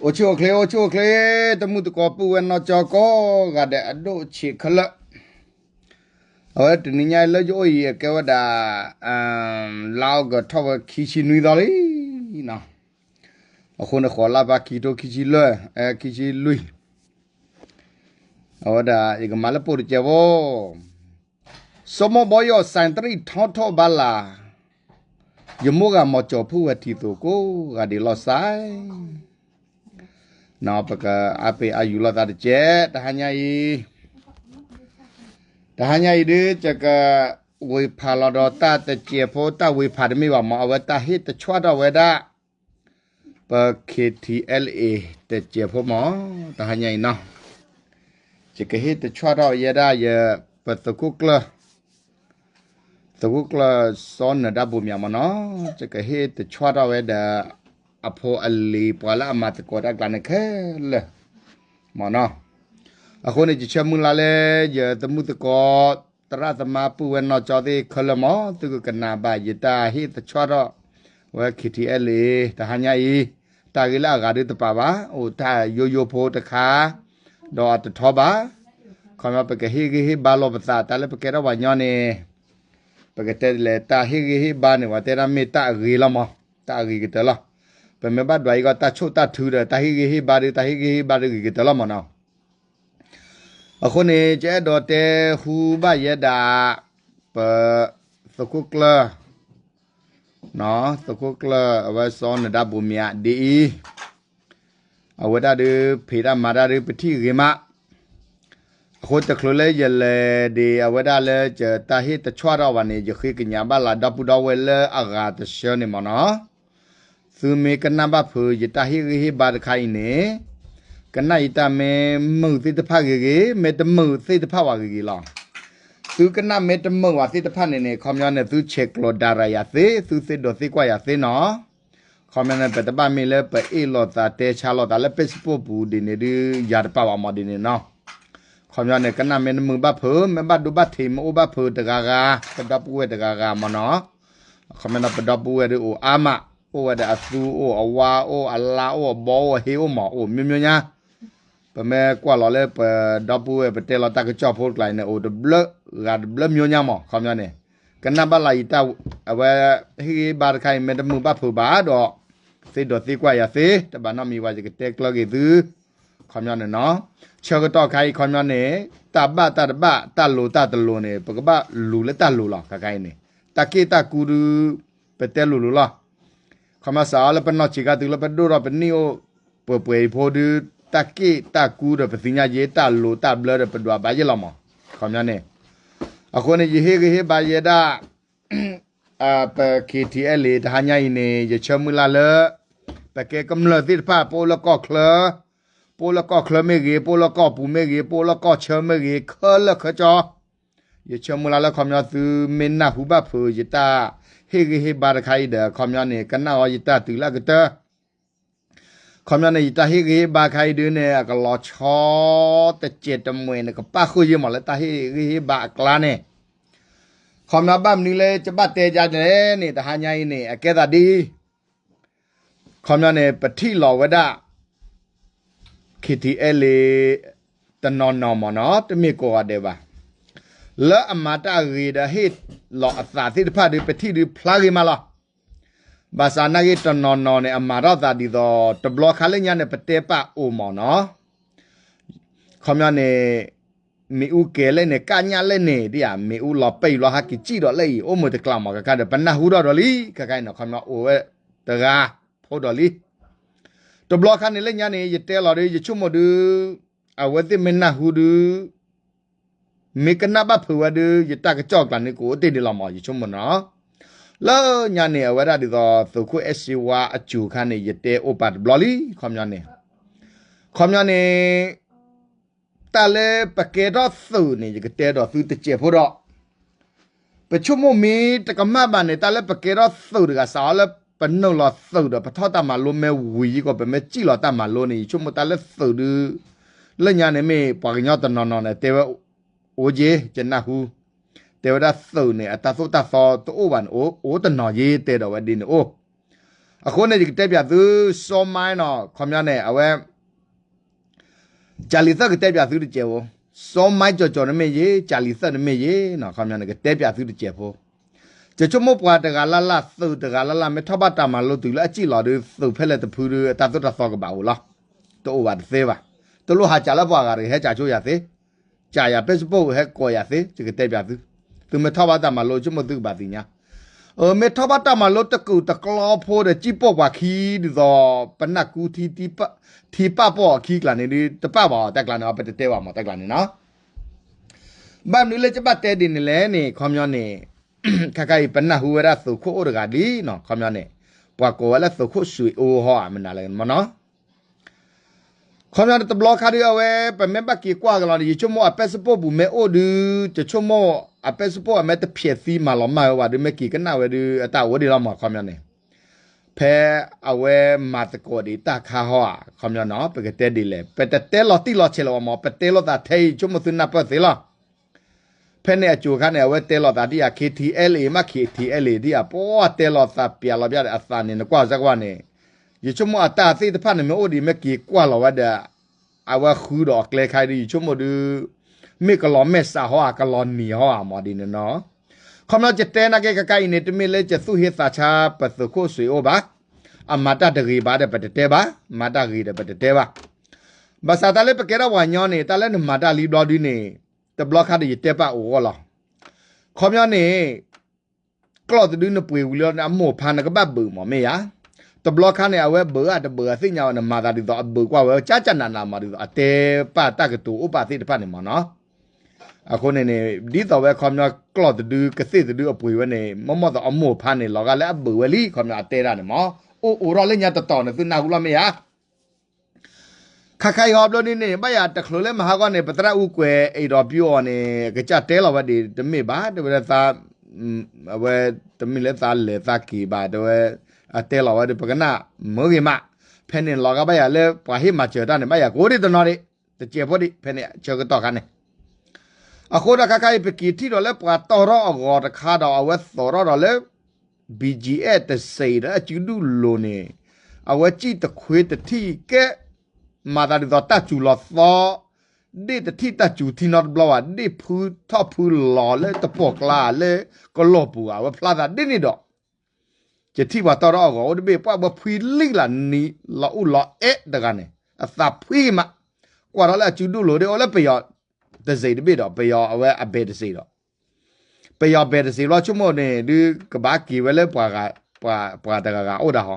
အိၣ်ဆူၣ်အိၣ်ချ့ အိၣ်ဆူၣ်အိၣ်ချ့ တမုၢ်သကိးပုၢ်ဝဲၢ်နီၢ်ကၠီကိးဂၤဒဲးအဒိၣ်ဆံးခဲလၢာ်, အဝဲတနံၤညါအံၤလၢယအိၣ်အံၤအကဲဝဲဒၣ် လါအီကူးထီၣ်ဝဲခံဆံနွံသီလံနီၤ, အဃိန့ၣ်ဃိးလါပှၤခံကထိခံဆံလွံၢ်, ခံဆံလွံၢ်, အဝဲဒၣ်ယကမၤလၢပိၢ်တစဲးဖိ စီၤမိၢ်ဘီယီၣ် စဲးတရံးထီထီၣ်ဘါလၢ်, ယမိၢ်ဂၤမီၤကၠီၤဖုဝဲထံသိးကိးဂၤဒဲးလီၤစဲး, ပကအါပ့ၤအါယူၤလိာ်သးတစဲး တဟါညါအံၤ, တဟါညါအံၤဒုး ယကဝ့ၤဖးလီၤဒီးတၢ်တစဲးဖိ တၢ်ဝ့ၤဖးတမ့ၢ်ဘၣ်မး အဝဲတၢ်ဟ့ၣ်တဆွၣ်ထီၣ်ဝဲဒၣ် ပ K T L A တစဲးဖိမး တဟါညါအံၤနီၤ, ယကဟ့ၣ်တဆွၣ်ထီၣ်ယဲဒၣ်ယပသုးခိၣ်ကျၢၢ် သုးခိၣ်ကျၢၢ်စီၤနၢၤဒါဘိးမၠးမးနီၤ, ယကဟ့ၣ်တဆွၣ်ထီၣ်ဝဲဒီး အဖိအလံၤပှၤလၢအမၤသကိးတၢ်ကျါန့ၣ်ခဲလၢာ်မးနီၤ, အဃိန့ၣ် ယဆၢမုၢ်လၢ်လၢ ယတမုၢ်သကိး သရၣ်သမါပုၢ်ဝဲၢ်နီၢ်ကၠီသ့ၣ်ခဲလၢာ်မး သုကကနၣ်ဘၣ်ယတၢ်ဟ့ၣ်တဆွၣ်ထီၣ်ဝဲ K T L A တဟါညါအံၤ, တၢ်ဂ့ၢ်လၢအဂၤဒုးတပာ်ဘၣ်, အိၣ်တၢ်ယိယိဖိတခါ ဒီးအတထီဘၣ်, ခီပညီပကဟ့ၣ်ဂံၢ်ဟ့ၣ်ဘါလိာ်ပသး တၢ်လၢပကဲထီၣ်ပှၤညီန့ၣ်, ပကတဲလဲၣ် တၢ်ဟ့ၣ်ဂံၢ်ဟ့ၣ်ဘါန့ၣ် ပှၤတဲဒၣ်မ့ၢ်တၢ်အဂ့ၤလီၤမး, တၢ်အဂ့ၤကတၢၢ်လီၤ, ပမ့ၢ်ဘၣ်ဒွးအံၤကီးတၢ်ဆိၣ်တၢ်ထုဒီး တၢ်ဟ့ၣ်ဂံၢ်ဟ့ၣ်ဘါဒီး တၢ်ဟ့ၣ်ဂံၢ်ဟ့ၣ်ဘါဒီးဂ့ၤကတၢၢ်လီၤမးနီၤ, အဃိန့ၣ် ယအဲၣ်ဒိးတဲဟူဘၣ်ယဲဒၣ် ပ သုးခိၣ်ကျၢၢ် သုးခိၣ်ကျၢၢ်အဝဲစီၤနၢၤဒါဘိးမၠးဒ်အံၤ, အဝဲဒၣ်ဒုး ဖံးတၢ်မၤတၢ်ဒုး ပထံၣ်ဂ့ၤမး, အဃိတချုးလၢယလဲၤဒံးအဝဲဒၣ်လၢ ယတၢ်ဟ့ၣ်တဆွၣ်ထီၣ်ဘၣ်န့ၣ် ယဃ့ကညးဘၣ်လၢဒီပုၢ်ဒီဝဲၢ်လၢအဂၤတဆှၢန့ၣ်မးနီၤ, သုမ့ၢ်ကနၣ်ဘၣ်ဖုး ယတၢ်ဟ့ၣ်ဂံၢ်ဟ့ၣ်ဘါတခါအံၤန့ၣ်, ကနၣ်ယတၢ်မ့ၢ်မုာ်သ့ၣ်တဖၣ်ဂ့ၤဂ့ၤ မ့ၢ်တမုာ်သ့ၣ်တဖၣ်ဝဲဂ့ၤဂ့ၤလီၤ, သုကနၣ်မ့ၢ်တမုာ်ဝဲသ့ၣ်တဖၣ်န့ၣ်န့ၣ် ခီပညီန့ၣ် သုဆဲးကျိးဒၤရၤယၤသ့ သုသ့ဒိးသ့ကွၢ်ယၤသ့နီၤ, ခီပညီန့ၣ် ပတဘၣ်မ့ၢ်လၢပအ့ၣ်လိာ်သးတဲဆါလိာ်သးလၢ Facebook ပူၤဒ်န့ၣ်ဒုး ယၤတပာ်ဘၣ်မးဒ်န့ၣ်နီၤ, ခီပညီန့ၣ် ကနၣ်မ့ၢ်တမုာ်ဘၣ်ဖုး မ့ၢ်ဘၣ်ဒိဘၣ်ထံးမ့ၢ်အိၣ်ဘၣ်ဖုးတဂၤဂၤ ပဒီပုၢ်ဝဲၢ်တဂၤဂၤမးနီၤ, ခီပညီန့ၣ် ပဒီပုၢ်ဝဲၢ်ဒုးအိၣ်အါမး, အိၣ်ဝဲဒီးအသူအိၣ်အဝါအိၣ်အလါအိၣ်အဘီအိၣ် အဟ့ၣ်အိၣ်မး အိၣ်မျိုးမျိုးညါ, ပမ့ၢ်ကွၢ်လီၤလၢပဒီပုၢ်ဝဲၢ် ပတဲလီၤတၢ်ကစီၣ်ဖိတကျါအံၤန့ၣ် အိၣ်တဘျုးဂၤတဘျုးမျိုးညါမး ခီပညီန့ၣ်, ကနၣ်ဘၣ်လၢယတၢ် အဝဲဟ့ၣ်ဂံၢ်ဟ့ၣ်ဘါတခါအံၤ မ့ၢ်တမုာ်ဘၣ်ဖုးဘၣ်ဒီး သ့ဒိးသ့ကွၢ်ယၤသ့ တဘၣ်နီတမံၤဝဲ ယကတဲကျၢၤက့ၤသု ခီပညီန့ၣ်နီၤ, ဆၢကတီၢ်ခါအံၤ ခီပညီန့ၣ် တၢ်ဘၣ်တၢ်တဘၣ် တၢ်လိၤတၢ်တလိၤန့ၣ် ပကဘၣ်လူၤလၢတၢ်လိၤလီၤ ခါခါအံၤန့ၣ်, တၢ်က့ၣ်တၢ်ကူဒုး ပတဲလိၤလိၤလီၤ, ခီပညီစးအီၤလၢပနီၢ်ဆံးခါတုၤလၢပဒိၣ်ထီၣ်ပနံၣ်အိၣ် ပှဲၤပှဲၤအံၤဖိဒုး တၢ်က့ၣ်တၢ်ကူဒီးပသ့ၣ်ညါယဲ တၢ်လိၤတၢ်ဘျၢဒီးပဒွးဘၣ်ယဲလီၤမး, ခီပညီန့ၣ်, အဃိန့ၣ် ယဟ့ၣ်ဂံၢ်ဟ့ၣ်ဘါယဲဒၣ် ပ K T L A တဟါညါအံၤန့ၣ် ယဆၢမုၢ်လၢ်လၢ ပကဲကမျၢၢ်သ့ၣ်တဖၣ် ပအိၣ်လၢကီၢ်ချၢ, ပအိၣ်လၢကီၢ်ချၢမ့ၢ်ဂ့ၤ, ပအိၣ်လၢကီၢ်ပူၤမ့ၢ်ဂ့ၤ, ပအိၣ်လၢကီၢ်ဆၢမ့ၢ်ဂ့ၤ, ခဲလၢာ်ခဲဆ့, ယဆၢမုၢ်လၢ်လၢခီပညီသုမ့ၢ်နၢ်ဟူဘၣ်ဖုးယတၢ်ဟ့ၣ်ဂံၢ်ဟ့ၣ်ဘါတခါအံၤဒီး ခီပညီန့ၣ် ကနၣ်အီၤယတၢ်တုၤလၢအကတၢၢ် ခီပညီန့ၣ် ယတၢ်ဟ့ၣ်ဂံၢ်ဟ့ၣ်ဘါခါအံၤဒုးန့ၣ် အကလီၤဆီတစဲးတမှဲၤန့ၣ် ကပၣ်ဃုာ်ယဲမးလၢတၢ်ဟ့ၣ်ဂံၢ်ဟ့ၣ်ဘါအကျါန့ၣ်, ခီပညီဘၣ်မနုၤလၢယဘၣ်တဲယၤလဲၣ်န့ၣ် တဟါညါအံၤန့ၣ် အကဲသးဒ်အံၤ, ခီပညီန့ၣ် ပထံၣ်လီၤဝဲဒၣ် K T L A တနီၤနီၤမးနီၤ တမ့ၢ်ကိးဂၤဒဲးဘၣ်, လၢအမၤတၢ်အဂ့ၤဒီးဟ့ၣ်လီၤအသးသ့ၣ်တဖၣ်ဒီး ပထံၣ်ဒုးဖျါဂ့ၤမးလီၤ. ဘၣ်ဆၣ်နာ်က့တနီၤနီၤန့ၣ် အမၤထီၣ်သးဒ်သိး တဘျီခါလၢညါန့ၣ် ပတဲပာ်အိၣ်မးနီၤ, ခီပညီန့ၣ် မ့ၣ်အူကဲၤလဲၣ်န့ၣ် ကၣ်ညၣ်လဲၣ်န့ၣ် ဒ်ဧါ မ့ၣ်အူလီၤပံာ်လီၤဟဲက့ၤစံၣ်ဒီးလဲၣ်အံၤ အိၣ်မုာ်တကျါမး ခဲခါဒီးပနၢ်ဟူထီၣ်ဒီးလံ ခဲခါအံၤန့ၣ် ခီပညီအိၣ်ဝဲတဂၤဖိဒီးလံ. တဘျီခါန့ၣ်လၢညါန့ၣ် ယတဲလီၤဒီး ယဆိကမိၣ်ဒုး အဝဲသ့ၣ်မ့ၢ်နၢ်ဟူဒုး မ့ၢ်ကနၣ်ဘၣ်ဖုးဝဲဒုး ယတၢ်ကစီၣ်အကျါန့ၣ် ကအိၣ်တ့ၢ်ဒံးလီၤမး ယဆိကမိၣ်နီၤ. လၢညါန့ၣ် အဝဲဒၣ်ဒ်သိး သုးခိၣ်အဲၣ်စ့ဝါအစိၤခါန့ၣ် ယတဲအိၣ်ပာ်တဘျီလံ ခီပညီန့ၣ်, ခီပညီန့ၣ် တၢ်လၢပကဲထီၣ်သုးန့ၣ် ယကတဲဒီးသုတစဲးဖိဒီး ပဆိကမိၣ်မ့ၢ်တကမၣ်ဘၣ်န့ၣ် တၢ်လၢပကဲထီၣ်သုးတဂၤ စးအီၤလၢပနုာ်လီၤသုးဒီး ပထီၣ်တၢ်မၤလိမ့ၢ်ဝံၤယံၤကီး ပမ့ၢ်စံၣ်လီၤတၢ်မၤလိန့ၣ် ယဆိကမိၣ်တၢ်လၢသုးဒုး လၢညါန့ၣ်မ့ၢ်ပှၤကညီတနီၤနီၤန့ၣ် တဲဝဲ အိၣ်က့ၤ ယနၢ်ဟူ တဲဝဲဒၣ်သုးန့ၣ် အတၢ်သိၣ်တၢ်သီတအိၣ်ဘၣ်န့ၣ် အိၣ်တနီၤယ့ တဲဒီးဝဲဒ်န့ၣ်အိၣ်. အဃိန့ၣ် ယကတဲပၠးသု စီၤမါနီၤ ခီပညီန့ၣ် အဝဲ ကၢ်လံၤသၢၣ်ကတဲပၠးသုတစဲးဖိ, စီၤမါကၠီၤကၠီၤန့ၣ်မ့ၢ်ယ့ၣ်, ကၢ်လံၤသၢၣ်န့ၣ်မ့ၢ်ယ့ၣ်နီၤ, ခီပညီန့ၣ် ကတဲပၠးသုတစဲးဖိ. ယဆိကမိၣ်ပှၤတဂၤလၢ်လၢ် သုးတဂၤလၢ်လၢ် မ့ၢ်ထီၣ်ဘၣ်တၢ်မၤလိတုၤလၢအစံၣ်လီၤဒီး သုးဖဲလဲၣ်တဖုဒီး အတၢ်သိၣ်တၢ်သီကဘၣ်အိၣ်လီၤ. တအိၣ်ဘၣ်တသ့ဘၣ်. တလိၣ်ဟးကးလၢပှၤဂၤတဂၤ ဟဲကးဆိယၤသ့, ကးယၤ Facebook ဟဲကိးယၤသ့, ယကတဲပၠးသု. သုမ့ၢ်ထီၣ်ဘၣ်တၢ်မၤလိ ဆိကမိၣ်သုကဘၣ်သ့ၣ်ညါ မ့ၢ်ထီၣ်ဘၣ်တၢ်မၤလိတကုာ်တကျီဖိဒီး စံၣ်ပိာ်ပှၤခံဒ်သိး ပနၢ်ကူထံ ထံပာ်ပိာ်အခံကျါန့ၣ်ဒီး တပာ်ဘၣ်အီၤ တၢ်ကျါန့ၣ် အပတတဲဘၣ်မး တၢ်ကျါန့ၣ်နီၤ. ဘၣ်မနုၤလၢယဘၣ်တဲဒ်န့ၣ်လဲၣ်န့ၣ် ခီပညီန့ၣ် ခါခါအံၤ ပနၢ်ဟူဝဲဒၣ်သုးခိၣ်အိၣ်တဂၤလံနီၤ, ခီပညီန့ၣ် ပှၤကိးဝဲလၢသုးခိၣ်စွ့ၤအိဟီဧါ မနုၤလဲၣ်မနီၤ. ခီပညီတဘျီခါဒုး အဝဲ ပမ့ၢ်ဘၣ်က့ၤကွၢ်ကလီၤန့ၣ် ယဆိကမိၣ်အ Facebook ပူၤမ့ၢ်အိၣ်ဒုး ယဆိကမိၣ်အ Facebook အမ့ၢ်တဖျဲးသံမၤလီၤမၢ်ဝဲဘၣ်ဒီး မ့ၢ်က့ၤကနၣ်ဝဲဒုး အတၢ်အိၣ်ဒံးလီၤမး ခီပညီန့ၣ် ဖဲအဝဲမၤသကိးဒံးတၢ်ခါဟီဧါ ခီပညီနီၤ ပကတဲဒ်လဲၣ် ပတတဲလီၤတံၢ်လီၤဆဲးလၢၤဘၣ်မး ပတဲလိာ်သးထဲအံၤ ဆိကမိၣ်သုနၢ်ပၢၢ်သ့လီၤ. ဖဲန့ၣ်အစိၤခါန့ၣ် အဝဲတဲလီၤသးဒ်အ KTLA မး KTLA ဒ်အပှၤတဲလီၤသးပျးလီၤပျးဒီးအသးန့ၣ် နကွၢ်စၢ်ကွၢ်န့ၣ် ယဆိကမိၣ်အတၢ်သ့ၣ်တဖၣ်န့ၣ်မ့ၢ်အိၣ်ဒံး မ့ၢ်က့ၤကွၢ်လီၤဝဲဒီး အဝဲဃုဒီးအကျဲခါအံၤဒုး ယဆိကမိၣ်ဒုး မ့ၢ်ကလီၤမဲာ်ဆှးဟီဧါ ကလီၤနံၤဟီဧါ မးဒ်န့ၣ်နီၤ. ခီပညီယတဲနာ်က့ ခါခါအံၤန့ၣ် တမ့ၢ်လၢယသူၣ်ဟ့သးဆါပသုးခိၣ်စွ့ၤအိၣ်ဘၣ်. အမၤတၢ်တဂ့ၤဘၣ်ဒီးပတတဲဘၣ်, မၤတၢ်ဂ့ၤဒီးပတတဲဘၣ်. ဘၣ်ဆၣ်တၢ်လၢပကဲထီၣ်ပှၤကညီန့ၣ် တၢ်လၢနမၤတၢ်လံဘျီဒုန့ၣ် တဘျီခါဒီးယတဲပာ်အိၣ်ဂီၢ်လီၤ. ခီပညီန့ၣ် ကျီၢ်တဒုနပှ့ၤဝံၤလီၤန့ၣ် အမိၢ်ဖါနကဘၣ်ဘုးမး မ့ၢ်ဧါ. တဘျီခါန့ၣ် အဝဲဘုးအတဘုးအသ့ၣ်ညါဝဲ နမၤသးဒ်သိးအဘုးကွၢ်ဝဲ ကၠၢ်ကၠၢ်နးနးမး ဒ်သိးအတဲပာ်တၢ်ကတိၤအိၣ်ပာ်သ့ၣ်တဖၣ်န့ၣ်မးနီၤ. အဃိန့ၣ်န့ၣ် ဒ်သိးဝဲခီပညီကျီၢ်တဒုကသ့ၣ်တဒုအပှ့ၤဝဲန့ၣ် မ့ၢ်မ့ၢ်သိးအမိၢ်ဖါန့ၣ် လီၤဂာ်လၢအဘုးဝဲလံ ခီပညီအတဲဒၣ်န့ၣ်မး အိၣ်အိၣ်ထီၣ်လၢညါတတီၤန့ၣ် သုနၢ်ဟူလီၤမ့ၢ်ဧါ. ခါခါအံၤဟီဘျီဒ်န့ၣ် ဘၣ်ယၤတချုးလၢမဟါဂီၢ်န့ၣ် ပသရၣ်အူကွဲၤ အဲၣ်ဒိးပျူအီၤန့ၣ် ကစၢ်တဲလီၤဝဲဒၣ် တမ့ၢ်ဘၣ် တဲဝဲဒၣ်သး အဝဲ တမ့ၢ်လၢသးလဲၤသးက့ၤဘၣ် တဲဝဲ အတဲလီၤဝဲဒီး ပကနၣ်မုာ်ဂ့ၤမး. ဖဲန့ၣ်လီၤဂာ်ဘၣ်ယၤလၢပှၤဟ့ၣ်မၤစၢၤတၢ်န့ၣ် ဘၣ်ယၤကိးဒံးတနီၤဒံး တစဲးဖိဒံး ဖဲန့ၣ်ဆၢကတီၢ်ခါန့ၣ် အဃိဒီးခါခါအံၤ ပက့ၤထံၣ်ဒီးလၢပှၤတီၢ်ထီၣ်အဂီၤတခါဒီး အဝဲသိးထီၣ်ဒီးလၢ ဘံၣ်ကၠံၣ်အဲၣ် တစ့ဒီးအစုဒုၣ်လိၤန့ၣ် အဝဲစံၣ်တခွ့တထံၣ်ကဲ မၤသးဒ်သိးတၢ်စူၤလီၤသီ ဒ့ၣ်တထံၣ်တၢ်စူၤထံနီတဘျီဘၣ် ဒ့ၣ်ဖုထီၣ်ဖုလီၤလၢတပိာ်ကျါလၢကလီၢ်ပူၤဧါ အဝဲဖျါသးဒ်န့ၣ်ဒီး ယထံၣ်ပှၤတီၢ်ထီၣ်အဂီၤအိၣ်တဘ့ၣ် ပှၢ်ဝဲဖှံလံလၢနံၤလီၤအိၣ်လီၤအဲၣ်တဂၤန့ၣ် အသးဖှံမး ကွၢ်ထီၣ်လၢအစုဒုၣ်လိၤဒ်အိၣ်လၢပယီၤတစ့တဘ့ၣ်ဒီး ပယီၤအဝဲအဘဲတစ့ဒီး ပယီၤဘဲတစ့းဘျီ ဆိကမိၣ်န့ၣ် ဒုးကဘၣ်က့ၤဝဲလၢ ပှၤတဂၤဂၤအိၣ်ဒၣ်ဟ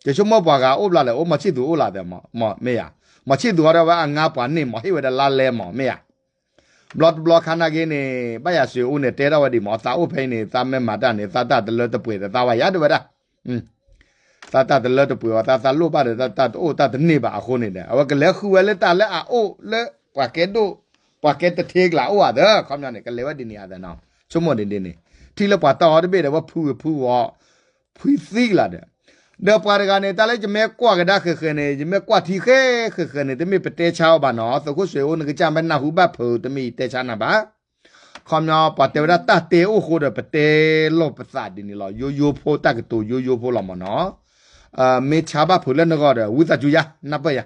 ီ, ယဆိကမိၣ်ပှၤဂၤအိၣ်ဘျီလဲၣ် အိၣ်မီၤဆံၣ်သူၤအိၣ်လၢ်ဒီးမး မ့ၢ်ယၤ, မီၤဆံၣ်သူၤဟီဒီးဝဲအငါပှၤန့ၣ်မး ဟ့ၣ်ဝဲဒၣ်လါလဲမး မ့ၢ်ယၤ, ဘျီတဘျီခါနာ်က့န့ၣ် ဘၣ်ယၤစ့အိၣ်န့ၣ် တဲထီၣ်ဝဲဒံးမး သးအိၣ်ဖဲအံၤန့ၣ် သးမ့ၢ်မၤတၢ်န့ၣ် သးတၢ်တလၢတပှဲၤဒီးသးဝဲယၤတဲဝဲဒၣ် သးတၢ်တလၢတပှဲၤဝဲ သးသးလိၣ်ဘၣ်ဒီး တၢ်တအိၣ်တၢ်တန့ၢ်ဘၣ်အဃိန့ၣ်ဒီး အဝဲကလဲၤဃုဝဲလၢတၢ်လၢအအိၣ်လၢ ပှၤကဲဒိၣ် ပှၤကဲတထ့ကလးအိၣ်ဧါသၢ ခီပညီန့ၣ် ကလဲၤဝဲဒ်န့ၣ်ဧါသၢနီၤ, ဆိကမိၣ်ဒ်န့ၣ် ထံၣ်လၢပှၤတီၢ်အီၤတဘ့ၣ်ဒီး ဝဲဖုဂ့ၤဖုဂီၤ ဖှံသံကလးဒီး, ဒီးပှၤတဂၤန့ၣ် တၢ်လၢယမ့ၢ်ကွၢ်ကဒါဃဲၤဃဲၤန့ၣ် ယမ့ၢ်ကွၢ်ထံဃဲၤဃဲၤဃဲၤန့ၣ် တမ့ၢ်ပတဲဆါအီၤဘၣ်နီၤ, သုးခိၣ်စွ့ၤအိၣ်နကစၢ်မ့ၢ်နၢ်ဟူဘၣ်ဖုး တမ့ၢ်ယတဲဆါနၤဘၣ် ခီပညီ ပှၤတဲဝဲဒၣ်တၢ်တဲအိၣ်ဃိဒီး ပတဲလိာ်ပသးဒ်န့ၣ်လီၤ, ယိယိဖိတၢ်ကတိၤယိယိဖိလီၤမးနီၤ, မ့ၢ်ဆါဘၣ်ဖုးလၢနဂီၢ်ဒီး ဝံသးစူၤယၤ နၢ်ပၢၢ်ယၤ,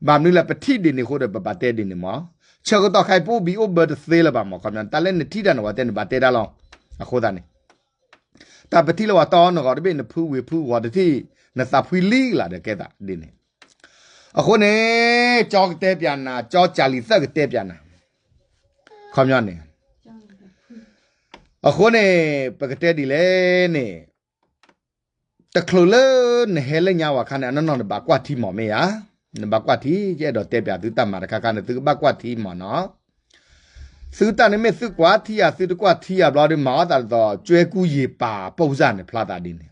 ဘၣ်မနုၤလဲၣ် ပထံၣ်ဒ်န့ၣ်ဃိဒီး ပဘၣ်တဲဒ်န့ၣ်မး, ဆၢကတီၢ်ခါအံၤ ပအိၣ်ဘံၣ်အိၣ်ဘၢတသ့လၢၤဘၣ်မး ခီပညီ တၢ်လၢနထံၣ်တၢ်န့ၣ် ပှၤတဲန့ၣ် ဘၣ်တဲဒၣ်လီၤ, အဃိသတးန့ၣ် တၢ်ပထံၣ်လၢပှၤတီၢ်အီၤနဂီၢ်တဘ့ၣ် နဖုဂ့ၤဖုဂီၤတထံၣ် နသးဖှံလံကလးဒီးကဲသးဒ်န့ၣ်, အဃိန့ၣ် ကၠီကတဲပၠးနၤ ကၠီကၢ်လံၤသၢၣ်ကတဲပၠးနၤ, ခီပညီန့ၣ် အဃိန့ၣ် ပကတဲဒ်လဲၣ်န့ၣ်, တချုးလၢနဟဲလၢညါဝဲခါန့ၣ် အနီၢ်နီၢ်နဘၣ်ကွၢ်ထံမး မ့ၢ်ဧါ, နဘၣ်ကွၢ်ထံ ယအဲၣ်ဒိးတဲပၠးသုတၢ်မၤတခါခါန့ၣ် သုကဘၣ်ကွၢ်ထံမးနီၤ, သုတၢ်န့ၣ်မ့ၢ်သုကွၢ်ထံဧါ သုတကွၢ်ထံဧါဘျီဒီး မၤအီၣ်သးဒ်သိး ကၠွဲကူယံာ်ပာ်ပိၢ်စၢ်န့ၣ် ဖျါသးဒ်န့ၣ်,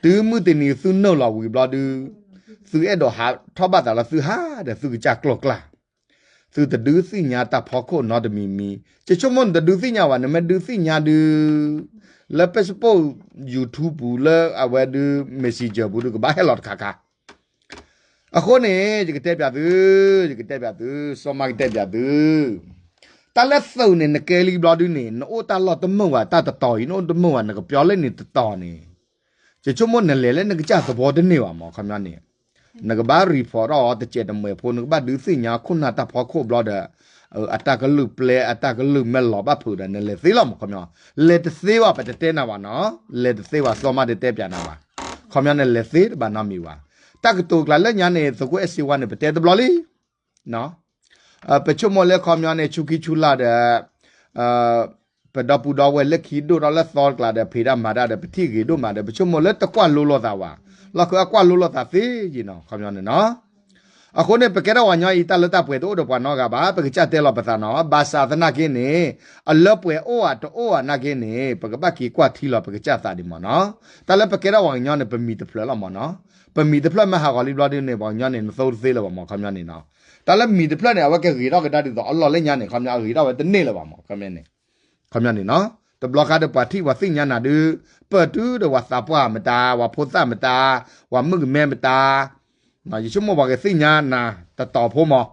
တုၤမုၢ်တနံၤသုနုာ်လီၤဝံၤဘျီဒုး, သုအဲၣ်ဒိးဟးထီၣ်ဘၣ်သးလၢသုဟးဒီးသုကစၢ်ကျိၤကျၢ် သုတဒုးသ့ၣ်ညါတၢ်ဖီခိၣ်နီတမံၤမံၤ, ယဆိကမိၣ်နတဒုးသ့ၣ်ညါဘၣ် နမ့ၢ်ဒုးသ့ၣ်ညါဒုး, လၢ Facebook, YouTube ပူၤလၢအဝဲဒုး Messenger ပူၤဒုး ကဘၣ်ဟဲလီၤတခါခါ, အဃိန့ၣ် ယကတဲပၠးသု, ယကတဲပၠးသု, စီၤမါကတဲပၠးသု, တၢ်လၢသုးန့ၣ် နကဲလံဘျီဒုးန့ၣ် နအိၣ်တၢ်လီၢ်တမုာ်ဘၣ် တၢ်တတီၤအံၤ နအိၣ်တမုာ်ဘၣ် နကပျီလၢန့ၣ်တတီၤန့ၣ်, ယဆိကမိၣ်နလဲၤလၢနကစၢ်သဘီတန့ၢ်ဘၣ်မး ခီပညီန့ၣ်, နကဘၣ် report ထီၣ်အီၤတစဲးတမှဲၤဖိ နကဘၣ်ဒုးသ့ၣ်ညါခိၣ်နၢ်တၢ်ဖီခိၣ်ဘျီဒီး အတၢ်ကလုၢ်ပျဲ အတၢ်ကလုၢ်မဲလီၤဘၣ်ဖုးဒီး နလဲၤသ့လီၤမး ခီပညီ, လဲၤတသ့ဘၣ် ပတတဲနၤဘၣ်နီၤ, လဲၤတသ့ဘၣ် စီၤမါတတဲပၠးနၤဘၣ်, ခီပညီန့ၣ် လဲၤသ့တဘၣ်နီတမံၤဘၣ်, တၢ်ကတိၤကျါလၢညါန့ၣ် သုးခိၣ်အဲၣ်စ့ဝါန့ၣ် ပတဲတဘျီလံ ပဆိကမိၣ်လၢခီပညီန့ၣ် ဆူခံဆူလၢ်ဒီး ပဒီပုၢ်ဒီဝဲၢ်လၢခံဒိၣ်ထီၣ်လၢသီတကျါဒီး ဖံးတၢ်မၤတၢ်ဒီး ပထံၣ်ဂ့ၤဒိၣ်မးဒီး ပဆိကမိၣ်လၢတကွၢ်လိလိာ်သးဝဲ, လီၢ်ခၢၣ်အကွၢ်လိလိာ်သးသ့ယံၤနီၤ ခီပညီန့ၣ်နီၤ. အဃိန့ၣ် ပကဲထီၣ်ပှၤကညီအံၤ တၢ်လၢတၢ်ပှဲၤတအိၣ်ဒီးပှၤနီတဂၤဘၣ်, ပကစၢ်တဲလီၤပသးနီၤ, ဘၣ်ဆၣ်သနာ်က့န့ၣ် အလၢပှဲၤအိၣ်ဧါတအိၣ်ဧါနာ်က့န့ၣ် ပကဘၣ်က့ၤကွၢ်ထံလီၤပကစၢ်သးဒံးမးနီၤ. တၢ်လၢပကဲထီၣ်ပှၤကညီန့ၣ် ပမံၤတဖျၢၣ်လီၤမးနီၤ, ပမံၤတဖျၢၣ်မ့ၢ်ဟးဂီၤလံဘျီဒုန့ၣ် ပှၤကညီန့ၣ် နသိတသ့လၢၤဘၣ်မး ခီပညီန့ၣ်နီၤ. တၢ်လၢမံၤတဖျၢၣ်န့ၣ် အဝဲကဂ့ၤထီၣ်ကဒါဒ်သိးအလီၢ်လၢညါန့ၣ် ခီပညီအဂ့ၤထီၣ်ဝဲတန့ၢ်လၢၤဘၣ်မး ခီပညီန့ၣ်, ခီပညီန့ၣ်နီၤ. တဘျီဃီဒီးပှၤထံၣ်ပှၤသ့ၣ်ညါနၤဒုး ပၢၢ်တုၤဒီးပှၤသးပှၢ်မတၤ ပှၤဖိသၣ်မတၤ ပှၤမုၣ်ကမဲမတၤ ယဆိကမိၣ်ပှၤကသ့ၣ်ညါနၤတတီၤဖိမး,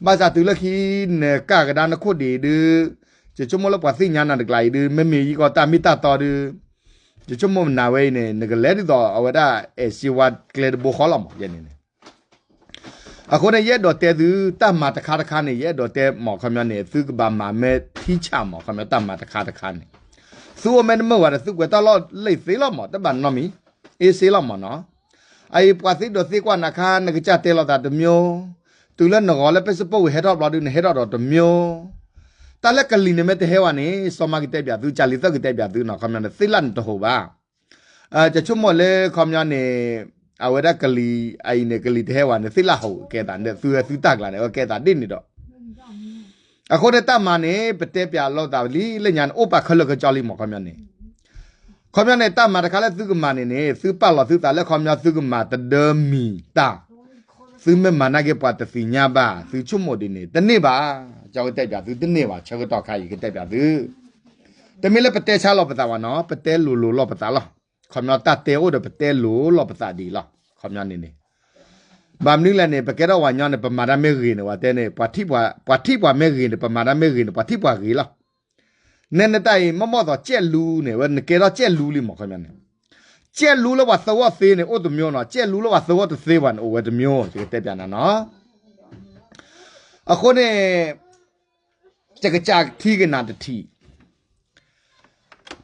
ဘၣ်ဆၣ်တုၤလၢခံနကၢ်ကဒါနခိၣ်ဒံးဒုး ယဆိကမိၣ်လၢပှၤသ့ၣ်ညါနၤတကျါအံၤဒုး မ့မ့ၢ်ယကီၢ်တၢ်မ့ၢ်တၢ်တီဒုး ယဆိကမိၣ်နၤဝဲအံၤန့ၣ် နကလဲၤဒ်သိးအဝဲဒၣ်အဲၣ်စ့ဝါကျဲတဘိဃီလီၤမး ယဲန့ၣ်န့ၣ်. အဃိန့ၣ် ယအဲၣ်ဒိးတဲသု တၢ်မၤတခါတခါန့ၣ် ယအဲၣ်ဒိးတဲမး ခီပညီန့ၣ် သုကဘၣ်မၤမ့ၢ်ထံဆၣ်မး ခီပညီတၢ်မၤတခါတခါန့ၣ်, သုအိၣ်မ့ၢ်တမုာ်ဘၣ်ဒီး သုကွဲးတၢ်လီၢ်လံသ့လီၤမး တဘၣ်နီတမံၤ အ့စ့လီၤမးနီၤ. အအံၤပှၤသ့ဒိးသ့ကွၢ်နၤခါ နကစၢ်တဲလီၤသးတမျိုး, တုၤလၢနဂီၤလၢ Facebook ဝံၤဟဲထီၣ်ဘျီဒုး နဟဲထီၣ်ဒီးတမျိုး, တၢ်လၢကလံၤန့ၣ်မ့ၢ်တဟဲဝဲန့ၣ် စီၤမါကတဲပၠးသု ကၢ်လံၤသၢၣ်ကတဲပၠးသုနီၤ ခီပညီန့ၣ် သ့ၣ်လၣ်န့ၣ်တဟူးဘၣ်. ယဆိကမိၣ်လၢခီပညီန့ၣ် အဝဲဒၣ်ကလံၤအအံၤန့ၣ် ကလံၤတဟဲဝဲန့ၣ် သ့ၣ်လၣ်ဟူးကဲသးန့ၣ် သုသုတၢ်ကျါန့ၣ် အဝဲကဲသးဒ်န့ၣ်ဒီး အဃိန့ၣ်တၢ်မၤန့ၣ် ပတဲပၠးလိာ်သးလံလၢညါန့ၣ် အိၣ်ပာ်ခဲလၢာ်ခဲဆ့လံမး ခီပညီန့ၣ်, ခီပညီန့ၣ် တၢ်မၤတခါလၢသုကမၤန့ၣ်န့ၣ် သုပာ်လီၤသုသးလၢခီပညီသုကမၤတဒၢမံၤတၢ်, သုမ့ၢ်မၤနာ်က့ပှၤတသ့ၣ်ညါဘၣ် သုဆိကမိၣ်ဒ်န့ၣ် တန့ၢ်ဘၣ်, ကၠီကတဲပၠးသုတန့ၢ်ဘၣ် ဆၢကတီၢ်ခါအံၤကတဲပၠးသု တမ့ၢ်လၢပတဲဆါလီၤပသးဘၣ်နီၤ ပတဲလိၤလိၤလီၤပသးလီၤ. ခီပညီတၢ်တဲအိၣ်ဒီးပတဲလိၤလီၤပသးဒ်အံၤလီၤ. ခီပညီန့ၣ်န့ၣ် ဘၣ်မနုၤလဲၣ်န့ၣ် ပကဲထီၣ်ပှၤကညီန့ၣ် ပမၤတၢ်မ့ၢ်ဂ့ၤန့ၣ် ပှၤတဲန့ၣ် ပှၤထံၣ်ပှၤမ့ၢ်ဂ့ၤန့ၣ် ပမၤတၢ်မ့ၢ်ဂ့ၤန့ၣ် ပှၤထံၣ်ပှၤဂ့ၤလီၤ. နဲနတၢ်အံၤ မ့ၢ်မ့ၢ်သိးကဲလူန့ၣ် ဝဲနကဲထီၣ်ကဲလူလံမး ခီပညီန့ၣ်, ကဲလူလၢပှၤသဝီသ့န့ၣ် အိၣ်တမျိုးနီၤ ကဲလူလၢပှၤသဝီတသ့ဘၣ်န့ၣ် အိၣ်ဝဲတမျိုး ယကတဲပၠးနၤနီၤ. အဃိန့ၣ် ယကစၢ်ထံၣ်က့ၤနၤတထံၣ်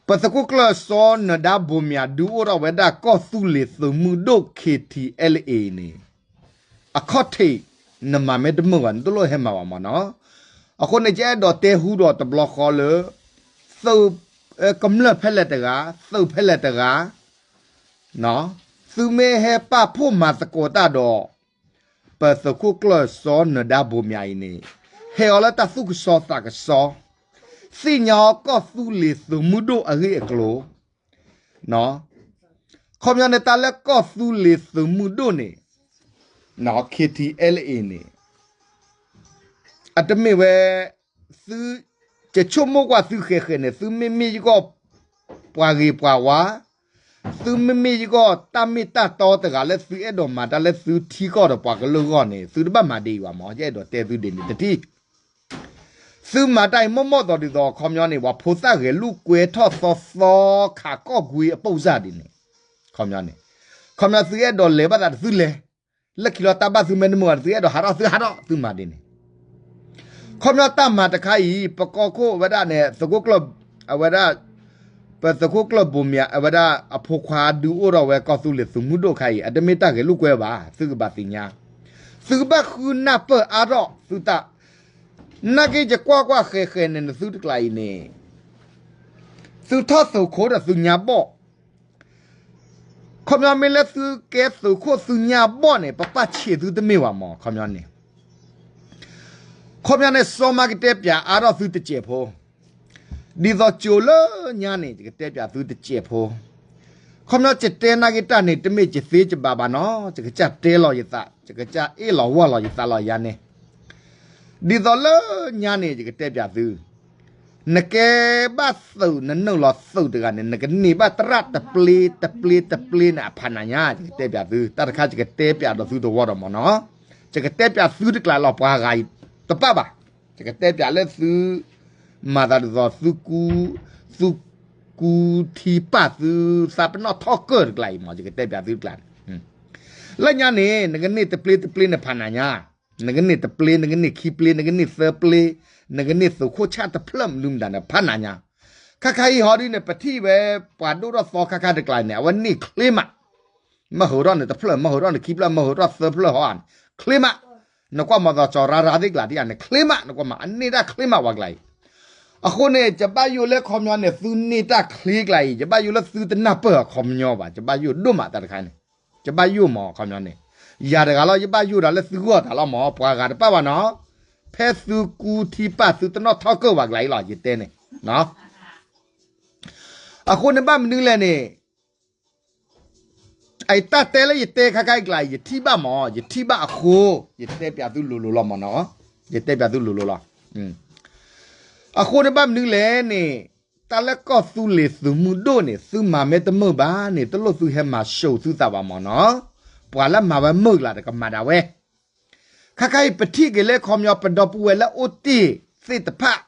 ပသုးခိၣ်ကျၢၢ်စီၤနၢၤဒါဘိၣ်မၠး ဒုးအိၣ်ထီၣ်ဝဲဒၣ်ကီၢ်သူလ့ၤသုးမုၢ်ဒိၣ် ခ့ထံအဲလ်အ့န့ၣ် အခီၣ်ထံး နမၤမ့ၢ်တမုာ်ဘၣ် နတလိၣ်ဟဲမၤဘၣ်မးနီၤ. အဃိန့ၣ် ယအဲၣ်ဒိးတဲဟူဒီးတဘျီဃီလၢ သုးကမျၢၢ်ဖဲလဲၣ်တဂၤ သုးဖဲလဲၣ်တဂၤ သုမ့ၢ်ဟဲပာ်ဖှိၣ်မၤသကိးတၢ်ဒီး ပသုးခိၣ်ကျၢၢ်စီၤနၢၤဒါဘိၣ်မၠးအံၤန့ၣ် ဟဲအီၤလၢတၢ်သူၣ်ကစီသးကစီ သ့ၣ်ညါအီၤကီၢ်သူလ့ၤသုးမုၢ်ဒိၣ်အဂ့ၢ်အကျိၤ ခီပညီန့ၣ် တၢ်လၢကီၢ်သူလ့ၤသုးမုၢ်ဒိၣ်န့ၣ် ခ့ထံအဲလ်အ့န့ၣ် အတမ့ၢ်ဝဲ သု ယဆိကမိၣ်ကွၢ်သုဃဲၤဃဲၤန့ၣ် သုမ့မ့ၢ်ယဂီၢ် ပှၤဂ့ၤပှၤဝါ, သုမ့မ့ၢ်ယဂီၢ်တၢ်မ့ၢ်တၢ်တီတဂၤလၢသုအဲၣ်ဒိးမၤတၢ်လၢသုထံကီၢ်ဒီးပှၤကလုာ်အဂီၢ်န့ၣ် သုတဘၣ်မၤဒ်အံၤဘၣ်မး ယအဲၣ်ဒိးတဲသုဒ်န့ၣ်တထံၣ် သုမၤတၢ်အံၤမ့ၢ်မ့ၢ်သိးဒ်သိး ခီပညီန့ၣ် ပှၤဖိသၣ်ဂဲၤလိာ်ကွဲထီၣ်သီသီခးကီၢ်ကွံအပိၢ်စၢ်ဒ်န့ၣ် ခီပညီန့ၣ် ခီပညီသုအဲၣ်ဒိးလဲၤဘၣ်သးဒီးသုလဲၤ လၢခံလီၤတၢ်ဘၣ်သုမ့ၢ်တမုာ်ဘၣ်ဒီး သုအဲၣ်ဒိးဟးထီၣ်သုဟးထီၣ်သုမၤဒ်န့ၣ် ခီပညီတၢ်မၤတခါအံၤ ပကီၢ်ခိၣ်အဝဲဒၣ်န့ၣ် သုးခိၣ်ကျၢၢ် အဝဲဒၣ် ပသုးခိၣ်ကျၢၢ်ဘိၣ်မၠး အဝဲဒၣ်အဖိခွါဒုးအိၣ်ထီၣ်ဝဲကီၢ်သူလ့ၤသုးမုၢ်ဒိၣ်ခါအံၤ အတမ့ၢ်တၢ်ဂဲၤလိာ်ကွဲဘၣ် သုကဘၣ်သ့ၣ်ညါ သုကဘၣ်ဃုနၢ်ပၢၢ်အါထီၣ်သုတၢ် နာ်က့ယကွၢ်ကွၢ်ဃဲၤဃဲၤန့ၣ် နသုတကျါအံၤန့ၣ် သုထီၣ်သုးခိၣ်ဒီးသုညါဘီၣ် ခီပညီမ့ၢ်လၢသုကဲသုးခိၣ်သုညါဘီၣ်န့ၣ် ပပာ်ဆံးသုတမ့ၢ်ဘၣ်မး ခီပညီန့ၣ် ခီပညီန့ၣ် စီၤမါကတဲပၠးအါထီၣ်သုတစဲးဖိ ဒ်သိးကၠိလၢညါန့ၣ် ယကတဲပၠးသုတစဲးဖိ ခီပညီယတဲနာ်က့တၢ်န့ၣ် တမ့ၢ်ယသ့ယဘၣ်ဘၣ်နီၤ ယကစၢ်တဲလီၤယသး ယကစၢ်အ့ၣ်လီၤဝၢ်လီၤယသးလီၤယၤန့ၣ် ဒ်သိးလၢညါန့ၣ် ယကတဲပၠးသု နကဲဘၣ်သုးနနုာ်လီၤသုးတဂၤန့ၣ် နကန့ၢ်ဘၣ်သရၣ်တပျ့တပျ့တပျ့န့ၣ် အဖးနၤညါ ယကတဲပၠးသု တၢ်တခါယကတဲပၠးဒီးသုတဝီဒီးမးနီၤ ယကတဲပၠးသုတကျါလီၤ ပှၤဂၤအံၤတပၣ်ဘၣ် ယကတဲပၠးလၢသု မၤသးဒ်သိးသုကူ သု ကူထံပာ်သုသးပနီၣ်ထီၣ်ကၢၢ်တကျါအံၤမး ယကတဲပၠးသုတကျါန့ၣ်, လၢညါန့ၣ် နကန့ၢ်တပျ့တပျ့န့ၣ်ဖးနၤညါ, နကန့ၢ်တပျ့ နကန့ၢ်ခံပျ့ နကန့ၢ်သၢပျ့, နကန့ၢ်သုးခိၣ်ဆၣ်တဖျၢၣ်မနုၤမတၤန့ၣ် ဖးနၤညါ, ခါခါအံၤဟီဒုန့ၣ် ပထံၣ်ဝဲ ပှၤဒိၣ်ထီၣ်သီခါခါတကျါန့ၣ် အဝဲန့ၢ်ချ့မး မ့ၢ်ဟးထီၣ်န့ၣ်တဖျၢၣ် မ့ၢ်ဟးထီၣ်န့ၣ်ခံဖျၢၣ် မ့ၢ်ဟးထီၣ်သၢဖျၢၣ်ဟီန့ၣ် ချ့မး, နကွၢ်မၤသီကၠီၤရၤရၤသ့ၣ်ကျါဒ်အံၤန့ၣ် ချ့မး နကွၢ်မၤ အန့ၢ်တၢ်ချ့မးဝဲကျါအံၤ, အဃိန့ၣ် ယဘၣ်ယိၣ်လၢခီပညီန့ၣ် သုန့ၢ်တၢ်ချ့ကျါအံၤ ယဘၣ်ယိၣ်လၢသုတနၢ်ပၢၢ်အခီပညီဘၣ် ယဘၣ်ယိၣ်ဒိၣ်မးတၢ်တခါန့ၣ်, ယဘၣ်ယိၣ်မးအခီပညီန့ၣ်, ယၤတဂၤလီၤ ယဘၣ်ယိၣ်ဒီးလၢသုဂီၢ်တၢ်လီၤမး ပှၤဂၤတပာ်ဘၣ်နီၤ, ဖဲသုကူထံပာ်သုတနီၣ်ထီၣ်ကၢၢ်ဝဲကျါအံၤလီၤ ယတဲန့ၣ် အဃိန့ၣ်ဘၣ်မနုၤလဲၣ်န့ၣ်, အတၢ်တဲလၢယတဲခါခါအံၤကျါ ယထံၣ်ဘၣ်မး ယထံၣ်ဘၣ်အဃိ, ယတဲပၠးသုလိၤလိၤလီၤမးနီၤ, ယတဲပၠးသုလိၤလိၤလီၤ, အဃိန့ၣ်ဘၣ်မနုၤလဲၣ်န့ၣ်, တၢ်လၢကီၢ်သူလ့ၤသုးမုၢ်ဒိၣ်န့ၣ် သုမၤမ့ၢ်တမုာ်ဘၣ်န့ၣ် တလိၣ်သုဟဲမၤၡိးသုသးဘၣ်မးနီၤ, ပှၤလၢမၤဝဲမုာ်ကျါဒီးကမၤဒၣ်ဝဲ, ခါခါအံၤပထံၣ်က့ၤလၢခီပညီ ပဒီပုၢ်ဝဲၢ်လၢအိၣ်တ့ၢ်သ့ၣ်တဖၣ်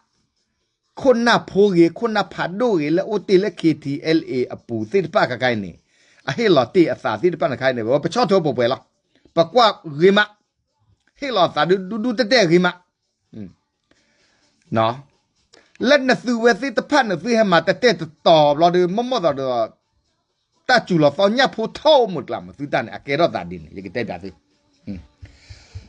ခိၣ်နၢ်ဖိဂ့ၤ ခိၣ်နၢ်ဖးဒိၣ်ဂ့ၤ လၢအိၣ်တ့ၢ်လၢ ခ့ထံအဲလ်အ့ အပူၤသ့ၣ်တဖၣ်ခါခါအံၤန့ၣ်, အဟ့ၣ်လီၤတ့ၢ်အသးသ့ၣ်တဖၣ်န့ၣ်ခါအံၤန့ၣ် ပဆီၣ်ထွဲပှဲၤပှဲၤလီၤ, ပကွၢ်ဂ့ၤမး, ဟ့ၣ်လီၤအသးဒူဒူတဲာ်တဲာ်ဂ့ၤမး, လၢနသုဝဲသ့ၣ်တဖၣ်န့ၣ် သုဟဲမၤတဲာ်တဲာ်တတီၤဘျီဒီး မ့ၢ်မ့ၢ်သီဒီး တၢ်စူၤလီၤသီညၣ်ဖိထီၣ်အိၣ်မုာ်ကျါမး သုတၢ်န့ၣ် အကဲထီၣ်သးဒ်န့ၣ် ယကတဲပၠးသု,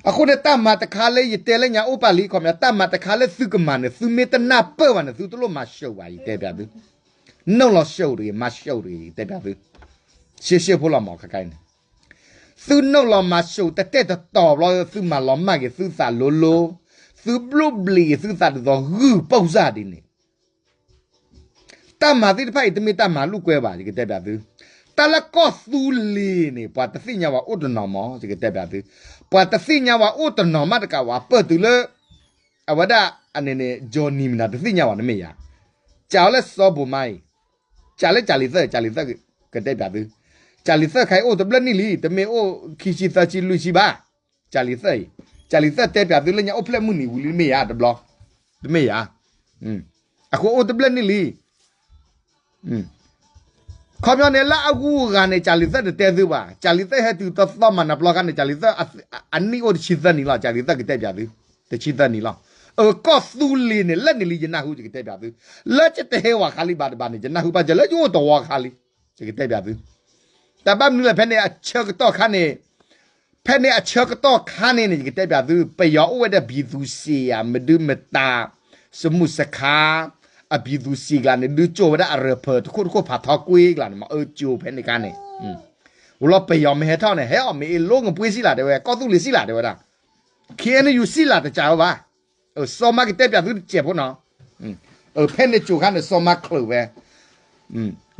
အဃိန့ၣ် တၢ်မၤတခါလၢယတဲလၢညါအိၣ်ပာ်လံခီပညီ တၢ်မၤတခါလၢသုကမၤန့ၣ် သုမ့ၢ်တနၢ်ပၢၢ်ဘၣ်န့ၣ် သုတလိၣ်မၤၡိးဘၣ် ယတဲပၠးသု, နုာ်လီၤၡိးတဂ့ၤ မၤၡိးတဂ့ၤ ယတဲပၠးသု, ရှဲရှဲဖိလီၤမးခါခါအံၤန့ၣ်, သုနုာ်လီၤမၤၡိးတဲာ်တဲာ်တတီၤဘျီ သုမၤလီၤမၢ်က့ၤသုသးလိၤလိၤ, သုဘျိၣ်ဘျံးက့ၤသုသးဒ်သိးဂုၢ်ပိၢ်စၢ်ဒ်န့ၣ် တၢ်မၤသ့ၣ်တဖၣ်အံၤ တမ့ၢ်တၢ်မၤလိာ်ကွဲဘၣ် ယကတဲပၠးသု, တၢ်လၢကီၢ်သူလ့ၤန့ၣ် ပှၤတသ့ၣ်ညါဝဲအိၣ်တနီၤမး ယကတဲပၠးသု, ပှၤတသ့ၣ်ညါဝဲအိၣ်တနီၤမးတကးဝဲ ပၢၢ်တုၤလၢ အဝဲဒၣ် အန့ၣ်န့ၣ် ကၠီနံၤမနၤ တသ့ၣ်ညါဝဲ နမ့ၢ်ယၤ, ကးအီၤလၢစီၤဘိးမါအံၤ, ကးလၢကၠးလံၤသၢၣ် ကၠးလံၤသၢၣ် ကတဲပၠးသု, ကၠးလံၤသၢၣ်ခါအံၤအိၣ်တဘျၢၣ်နံၣ်လံ တမ့ၢ်အိၣ်ခံဆံသၢဆံလွံၢ်ဆံဘၣ်, ကၠးလံၤသၢၣ်အံၤ, ကၠးလံၤသၢၣ်တဲပၠးသုလၢညါအိၣ်ဖျဲၣ်မုၢ်နံၤဝံၤလံ တမ့ၢ်ယၤတဘျီ, တမ့ၢ်ယၤ, အဃိအိၣ်တဘျၢၣ်နံၣ်လံ ခီပညီန့ၣ် လၢအဂုၤအဂၤန့ၣ် ကၠးလံၤသၢၣ်တတဲသုဘၣ်, ကၠးလံၤသၢၣ်ဟဲတုၤတသီမၤနၤပျီခါန့ၣ် ကၠးလံၤသၢၣ်အနံၣ်အိၣ်တဆံသၢနံၣ်လီၤ, ကၠးလံၤသၢၣ်ကတဲပၠးသု, တဆံသၢနံၣ်လီၤ, အကီၢ်သူလ့ၤန့ၣ် လၢန့ၣ်လံ ယနၢ်ဟူ ယကတဲပၠးသု, လၢယတဟဲဝဲခါလံဘၣ်တဘၣ်န့ၣ် ယနၢ်ဟူဘၣ်ယလၢယအိၣ်တဝီခါလံ, ယကတဲပၠးသု, တၢ်ဘၣ်မနုၤလဲၣ် ဖဲန့ၣ်အဆၢကတီၢ်ခါန့ၣ် ဖဲန့ၣ်အဆၢကတီၢ်ခါန့ၣ်န့ၣ် ယကတဲပၠးသု ပယီၤအိၣ်ဝဲဒၣ် ပြည်သူ့စစ် မဒုမတၤ စမုစခါ အပြည်သူ့စစ်ကျါန့ၣ် ဒုးကၠိဝဲဒၣ်အရၢၢ်ဖၢၣ်တခိၣ်တခိၣ်ဖးထီကွ့ကျါန့ၣ် မ့ၢ်အၢကၠိဖဲန့ၣ်ခါန့ၣ်, ဝံၤလီၤပယီၤမ့ၢ်ဟဲထီၣ်န့ၣ် ဟဲအီၣ်မ့ၢ်အ့လိငပှ့ၤစံၣ်လၢ်တဲဝဲ ကီၢ်သူလ့ၤစံၣ်လၢ်တဲဝဲဒၣ်, ခ့ၣ်အဲၣ်ယူၣ်စံၣ်လၢ်တကးဝဲဘၣ်, စီၤမါကတဲပၠးသုတစဲးဖိနီၤ, ဖဲန့ၣ်ကၠိခါန့ၣ် စီၤမါချုးဝဲ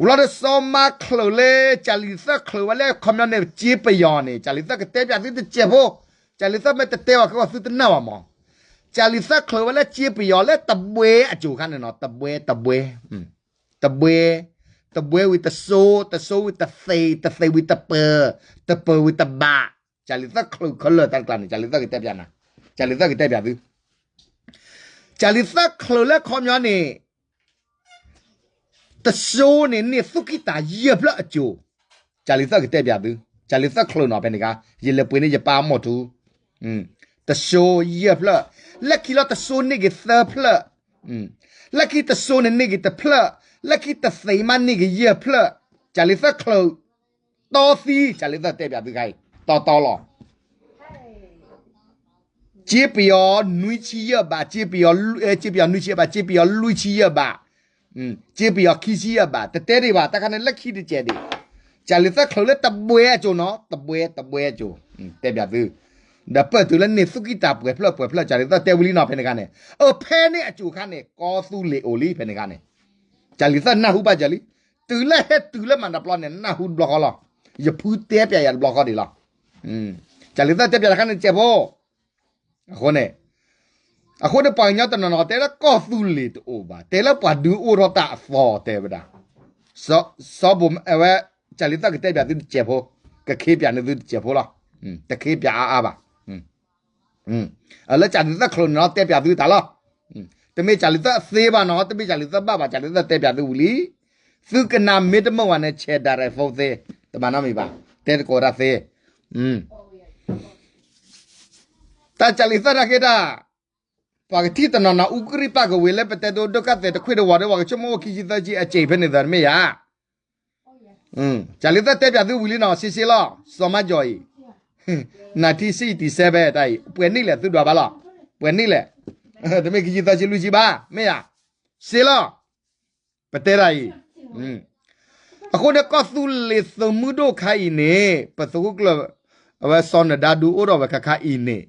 ဝံၤလီၤဒီးစီၤမါချုးလၢ ကၠးလံၤသၢၣ်ချုးဝဲလၢ ခီပညီန့ၣ် ကၠ့ပယီၤန့ၣ် ကၠးလံၤသၢၣ်ကတဲပၠးသုတစဲးဖိ, ကၠးလံၤသၢၣ်မ့ၢ်တတဲဝဲခဲအံၤသုတနာ်ဘၣ်မး, ကၠးလံၤသၢၣ်ချုးဝဲလၢကၠ့ပယီၤလၢတဘှဲအကၠိခါန့ၣ်နီၤ တဘှဲ တဘှဲ, တဘှဲ, တဘှဲဝံၤတစိ တစိဝံၤတသ့း တသ့းဝံၤတပၢၤ, တပၢၤဝံၤတဘး, ကၠးလံၤသၢၣ်ချုးခဲလၢာ်တၢ်တကျါန့ၣ် ကၠးလံၤသၢၣ်ကတဲပၠးနၤ, ကၠးလံၤသၢၣ်ကတဲပၠးသု ကၠးလံၤသၢၣ်ချုးလၢခီပညီန့ၣ် တစိန့ၣ်န့ၢ်သူၣ်ကံၢ်တၢ်ယဲၢ်ဖျၢၣ်အကၠိ, ကၠးလံၤသၢၣ်ကတဲပၠးသု, ကၠးလံၤသၢၣ်ချုးနီၤဖဲန့ၣ်ခါ ယလဲၤပှ့ၤန့ၢ်ယပၢ်အမိၢ်ထူ, တစိယဲၢ်ဖျၢၣ်, လၢခံလီၤတစိန့ၢ်က့ၤသၢဖျၢၣ်, လၢခံတစိန့ၣ်န့ၢ်က့ၤတဖျၢၣ်, လၢခံတသ့မးန့ၢ်က့ၤယဲၢ်ဖျၢၣ်, ကၠးလံၤသၢၣ်ချုး တီသံ ကၠးလံၤသၢၣ်တဲပၠးသုခါအံၤ တီတီလီၤ ကၠ့ပယီၤနွံဆံယဲၢ်ဘး, ကၠ့ပယီၤလွံၢ်ဆံယဲၢ်ဘး, ကၠ့ပယီၤလွံၢ်ဆံယဲၢ်ဘး, ကၠ့ပယီၤခံဆံယဲၢ်ဘး, တတဲဒံးဘၣ် တၢ်ခါန့ၣ်လၢခံတစဲးဒံး, ကၠးလံၤသၢၣ်ချုးလၢတဘှဲအကၠိနီၤ, တဘှဲ တဘှဲအကၠိ, တဲပၠးသု, ဒီးပၢၢ်တုၤလၢန့ၢ်သူၣ်ကံၢ်တၢ်ပှဲၤဖျၢၣ်ပှဲၤဖျၢၣ် ကၠးလံၤသၢၣ်တဲဝံၤလံနီၤဖဲန့ၣ်ခါန့ၣ်, အဖဲန့ၣ်အကၠိခါန့ၣ် ကီၢ်သူလ့ၤအိၣ်လံဖဲန့ၣ်ခါန့ၣ်, ကၠးလံၤသၢၣ်နၢ်ဟူဘၣ်ယၤလံ, တုၤလၢဟဲတုၤလၢမၤနၢၤပျီန့ၣ် နၢ်ဟူတဘျီဃီလီၤ, ယဖုတဲပၠးယၤတဘျီဃီဒံးလီၤ ကၠးလံၤသၢၣ်တဲပၠးတခါန့ၣ်တစဲးဖိ, အဃိန့ၣ်, အဃိန့ၣ်ပှၤကညီတနီၤနီၤတဲလၢကီၢ်သူလ့ၤတအိၣ်ဘၣ်, တဲလၢပှၤဒုးအိၣ်ထီၣ်တၢ်အသီတဲဝဲဒၣ်, စီၤဘိးဝဲ, ကၠးလံၤသၢၣ်ကတဲပၠးသုတစဲးဖိ, ကခ့ပၠးန့ၢ်သုတစဲးဖိလီၤ, တခ့ပၠးအါအါဘၣ် လၢကၠးလံၤသၢၣ်ချုးန့ၣ်နီၤတဲပၠးသုတၢ်လီၤ, တမ့ၢ်ကၠးလံၤသၢၣ်အသ့ဘၣ်နီၤ, တမ့ၢ်ကၠးလံၤသၢၣ်ဘၣ်ဘၣ်, ကၠးလံၤသၢၣ်တဲပၠးသုဝံၤလံ, သုကနၣ်မ့ၢ်တမုာ်ဘၣ်န့ၣ် ဆဲး direct phone သ့, တမၤနီတမံၤဘၣ်, တဲသကိးတၢ်သ့. တၢ်ကၢ်လံၤသၢတၢ်ကဲတၢ်, ပှၤကထံၣ်တနီၤနီၤ အူကရံၣ်ပာ်ကဝ့ၤလၢပတဲဒိဒိၣ်ကၢ်သဲးတခွ့ၣ်တဝီၤဒီး ပှၤကဆိကမိၣ်အိၣ်ခံဆံသၢဆံအစ့ၢ်ဖဲန့ၣ်သတးတမ့ၢ်ဧါ. ကၢ်လံၤသၢတဲပၠးသုဝံၤလံနီၤ ရှဲရှဲလီၤ စီၤမါကၠီၤအံၤ, nineteen sixty-seven တၢ်အံၤ ပှဲၤနံၣ်လဲၣ်သုဒွးဘၣ်လီၤ, ပှဲၤနံၣ်လဲၣ်, တမ့ၢ်ခံဆံသၢဆံလွံၢ်ဆံဘၣ် မ့ၢ်ဧါ, ရှဲလီၤ ပတဲတၢ်အံၤ, အဃိန့ၣ်ကီၢ်သူလ့ၤသုးမုၢ်ဒိၣ်ခါအံၤန့ၣ် ပသုးခိၣ်ကျၢၢ် အဝဲစီၤနၢၤဒါဒုးအိၣ်ထီၣ်ဝဲခါခါအံၤန့ၣ်,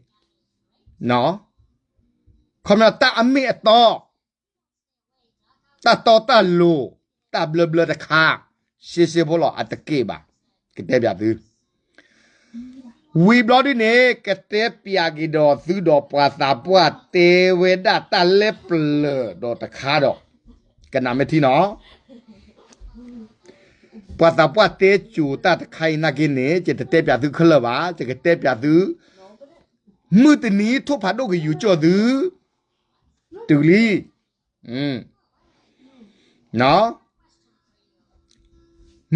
ခီပညီတၢ်အမ့ၢ်အတီ, တၢ်တီတၢ်လိၤ, တၢ်ဘျၢဘျၢတခါ, ရှဲရှဲဖိလီၤ အတက့ၢ်ဘၣ်, ကတဲပၠးသု ဝံၤဘျီဒ်န့ၣ် ကတဲပၠးက့ၤဒီးသုဒီးပှၤသးပှၢ်တဲဝဲဒၣ်တၢ်လၢပျၢၤဒီးတခါဒီး, ကနၣ်မ့ၢ်ထံနီၤ, ပှၤသးပှၢ်တဲစိၤတၢ်တခါအံၤနာ်က့န့ၣ် ယတတဲပၠးသုခဲလၢာ်ဘၣ်, ယကတဲပၠးသု, မုၢ်တနံၤထိၣ်ဖးဒိၣ်ကယူၤကၠီၣ်သု, တုၤလံ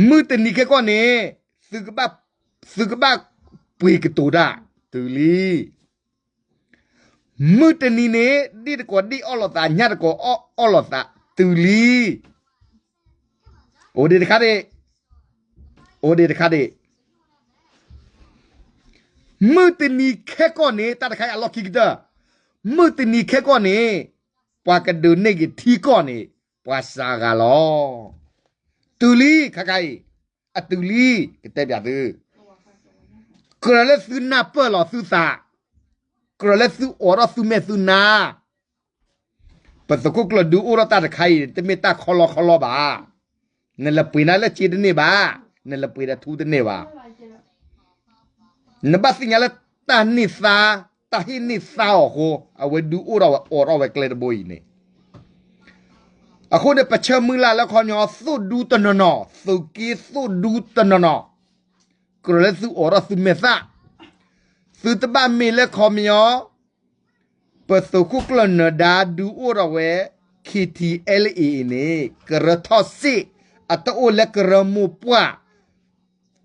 မုၢ်တနံၤခဲကီၢ်န့ၣ် သုကဘၣ်ပှ့ၤကတိၤတၢ် တုၤလံ. မုၢ်တနံၤန့ၣ် ဒ့ၣ်တကိးဒ့ၣ်အီၣ်လိာ်သး ညၣ်တကိးအီၣ်လိာ်သး တုၤလံ. အိၣ်ဒံးတခါဒံး, အိၣ်ဒံးတခါဒံး. မုၢ်တနံၤခဲကီၢ်န့ၣ် တၢ်တခါအံၤအလီၢ်ခံကတၢၢ်, မုၢ်တနံၤခဲကီၢ်န့ၣ် ပှၤကဒုးနဲၣ်က့ၤထံကီၢ်န့ၣ် ပှၤစှၤဂၤလီၤ. တုၤလံ ခါခါအံၤ, အတုၤလံ, ကတဲပၠးသု, ကြၢးလၢသုနၢ်ပၢၢ်လီၤသုသး, ကြၢးလၢသုအိးထီၣ်သုမဲာ်သုနါ, ပသုးခိၣ်ကျၢၢ်ဒုးအိၣ်ထီၣ်တၢ်တခါအံၤ တမ့ၢ်တၢ်ခီလီခီလီဘၣ်. နလဲၤပှ့ၤနၤလၢစ့တန့ၢ်ဘၣ်, နလဲၤပှ့ၤဒီးထူတန့ၢ်ဘၣ်. နဘၣ်သ့ၣ်ညါလၢတၢ်န့ၢ်သါ, တၢ်ဟ့ၣ်န့ၢ်သါအီၤအဃိ အဝဲဒုးအိၣ်ထီၣ်ဝဲအိးထီၣ်ဝဲကျဲတဘိအံၤန့ၣ်. အဃိန့ၣ် ပဆၢမုၢ်လၢ်လၢခီပညီ သိၣ်ဒူတနီၤနီၤ, သုးက့သိၣ်ဒူတနီၤနီၤ, ကြၢးလၢသုအိးထီၣ်သုမဲာ်သၣ်, သုတဘၣ်မ့ၢ်လၢခီပညီ ပသုးခိၣ်ကျၢၢ်နၢၤဒါဒုးအိၣ်ထီၣ်ဝဲ KTLA အံၤန့ၣ် ကရၢထီၣ်စ့ၣ် အတအိၣ်လၢကရၢမိၢ်ပှၢ်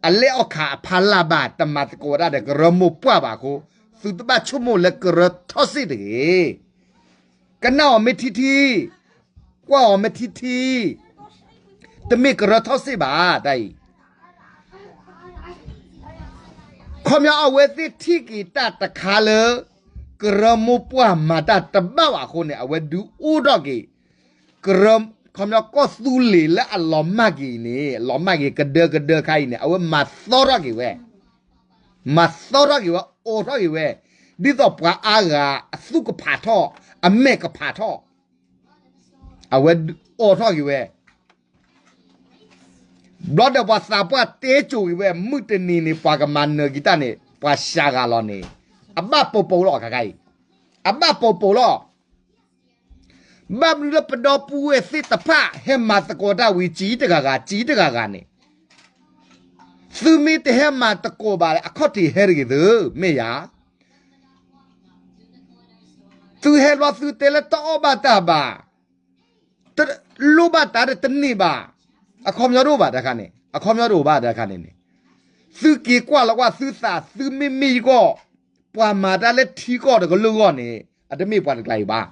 အလဲၢ်အီၣ်ခးအဖီလာ်ဘၣ်, တမၤသကိးဝဲဒၣ်ဒီးကရၢမိၢ်ပှၢ်ဘၣ်အဃိ, သုတဘၣ်ဆိကမိၣ်လၢကရၢထီၣ်စ့ၣ်တဂ့ၤ. ကနၣ်အီၤမ့ၢ်ထံထံ, ကွၢ်အီၤမ့ၢ်ထံထံ, တမ့ၢ်ကရၢထီၣ်စ့ၣ်ဘၣ်, တၢ်အံၤ ခီပညီအဝဲသ့ၣ်ထံၣ်က့ၤတၢ်တခါလၢ ကရၢမိၢ်ပှၢ်မၤတၢ်တဘၣ်ဘၣ်အဃိန့ၣ် အဝဲဒုးအိၣ်ထီၣ်က့ၤ ကရၢ, ခီပညီကီၢ်သူလ့ၤလၢအလီၤမၢ်က့ၤအံၤန့ၣ်, လီၤမၢ်က့ၤကဒၢကဒၢခါအံၤန့ၣ် အဝဲမၤသီထီၣ်က့ၤဝဲ, မၤသီထီၣ်က့ၤဝဲ, အိးထီၣ်က့ၤဝဲ, ဒ်သိးပှၤအါဂၤအသူၣ်ကဖးထီၣ်, အမဲာ်ကဖးထီၣ်, အဝဲအိးထီၣ်က့ၤဝဲ ဘျီဒီးပှၤသးပှၢ်တဲစိၤက့ၤဝဲ မုၢ်တနံၤန့ၣ် ပှၤကမၤနၢၤက့ၤတၢ်န့ၣ် ပှၤစှၤဂၤလီၤန့ၣ်, အဘၣ်ပိာ်ပိာ်လီၤ ခါခါအံၤ, အဘၣ်ပိာ်ပိာ်လီၤ. ဘၣ်မနုၤလၢပဒီပုၢ်ဝဲၢ်သ့ၣ်တဖၣ် ဟဲမၤသကိးတၢ်ဝံၤ စံတဂၤဂၤ စံတဂၤဂၤန့ၣ်, သုမ့ၢ်တဟဲမၤသကိးဘၣ် အခီၣ်ထံးဟဲတဂ့ၤသု, မ့ၢ်ယၤ သုဟဲလီၤသုတဲလၢတအီၣ်ဘၣ်တၢ်ဘၣ်, တလိၣ်ဘၣ်တၢ်ဒီးတန့ၢ်ဘၣ်, အခီပညီတအိၣ်ဘၣ်တခါန့ၣ်, အခီပညီတအိၣ်ဘၣ်တခါန့ၣ်န့ၣ်, သုက့ၤကွၢ်လီၤကွၢ်သုသး သုမ့မ့ၢ်ယဂီၢ်, ပှၤမၤတၢ်လၢထံကီၢ်တကလုာ်အဂီၢ်န့ၣ် အတမ့ၢ်ပှၤတကျါအံၤဘၣ်,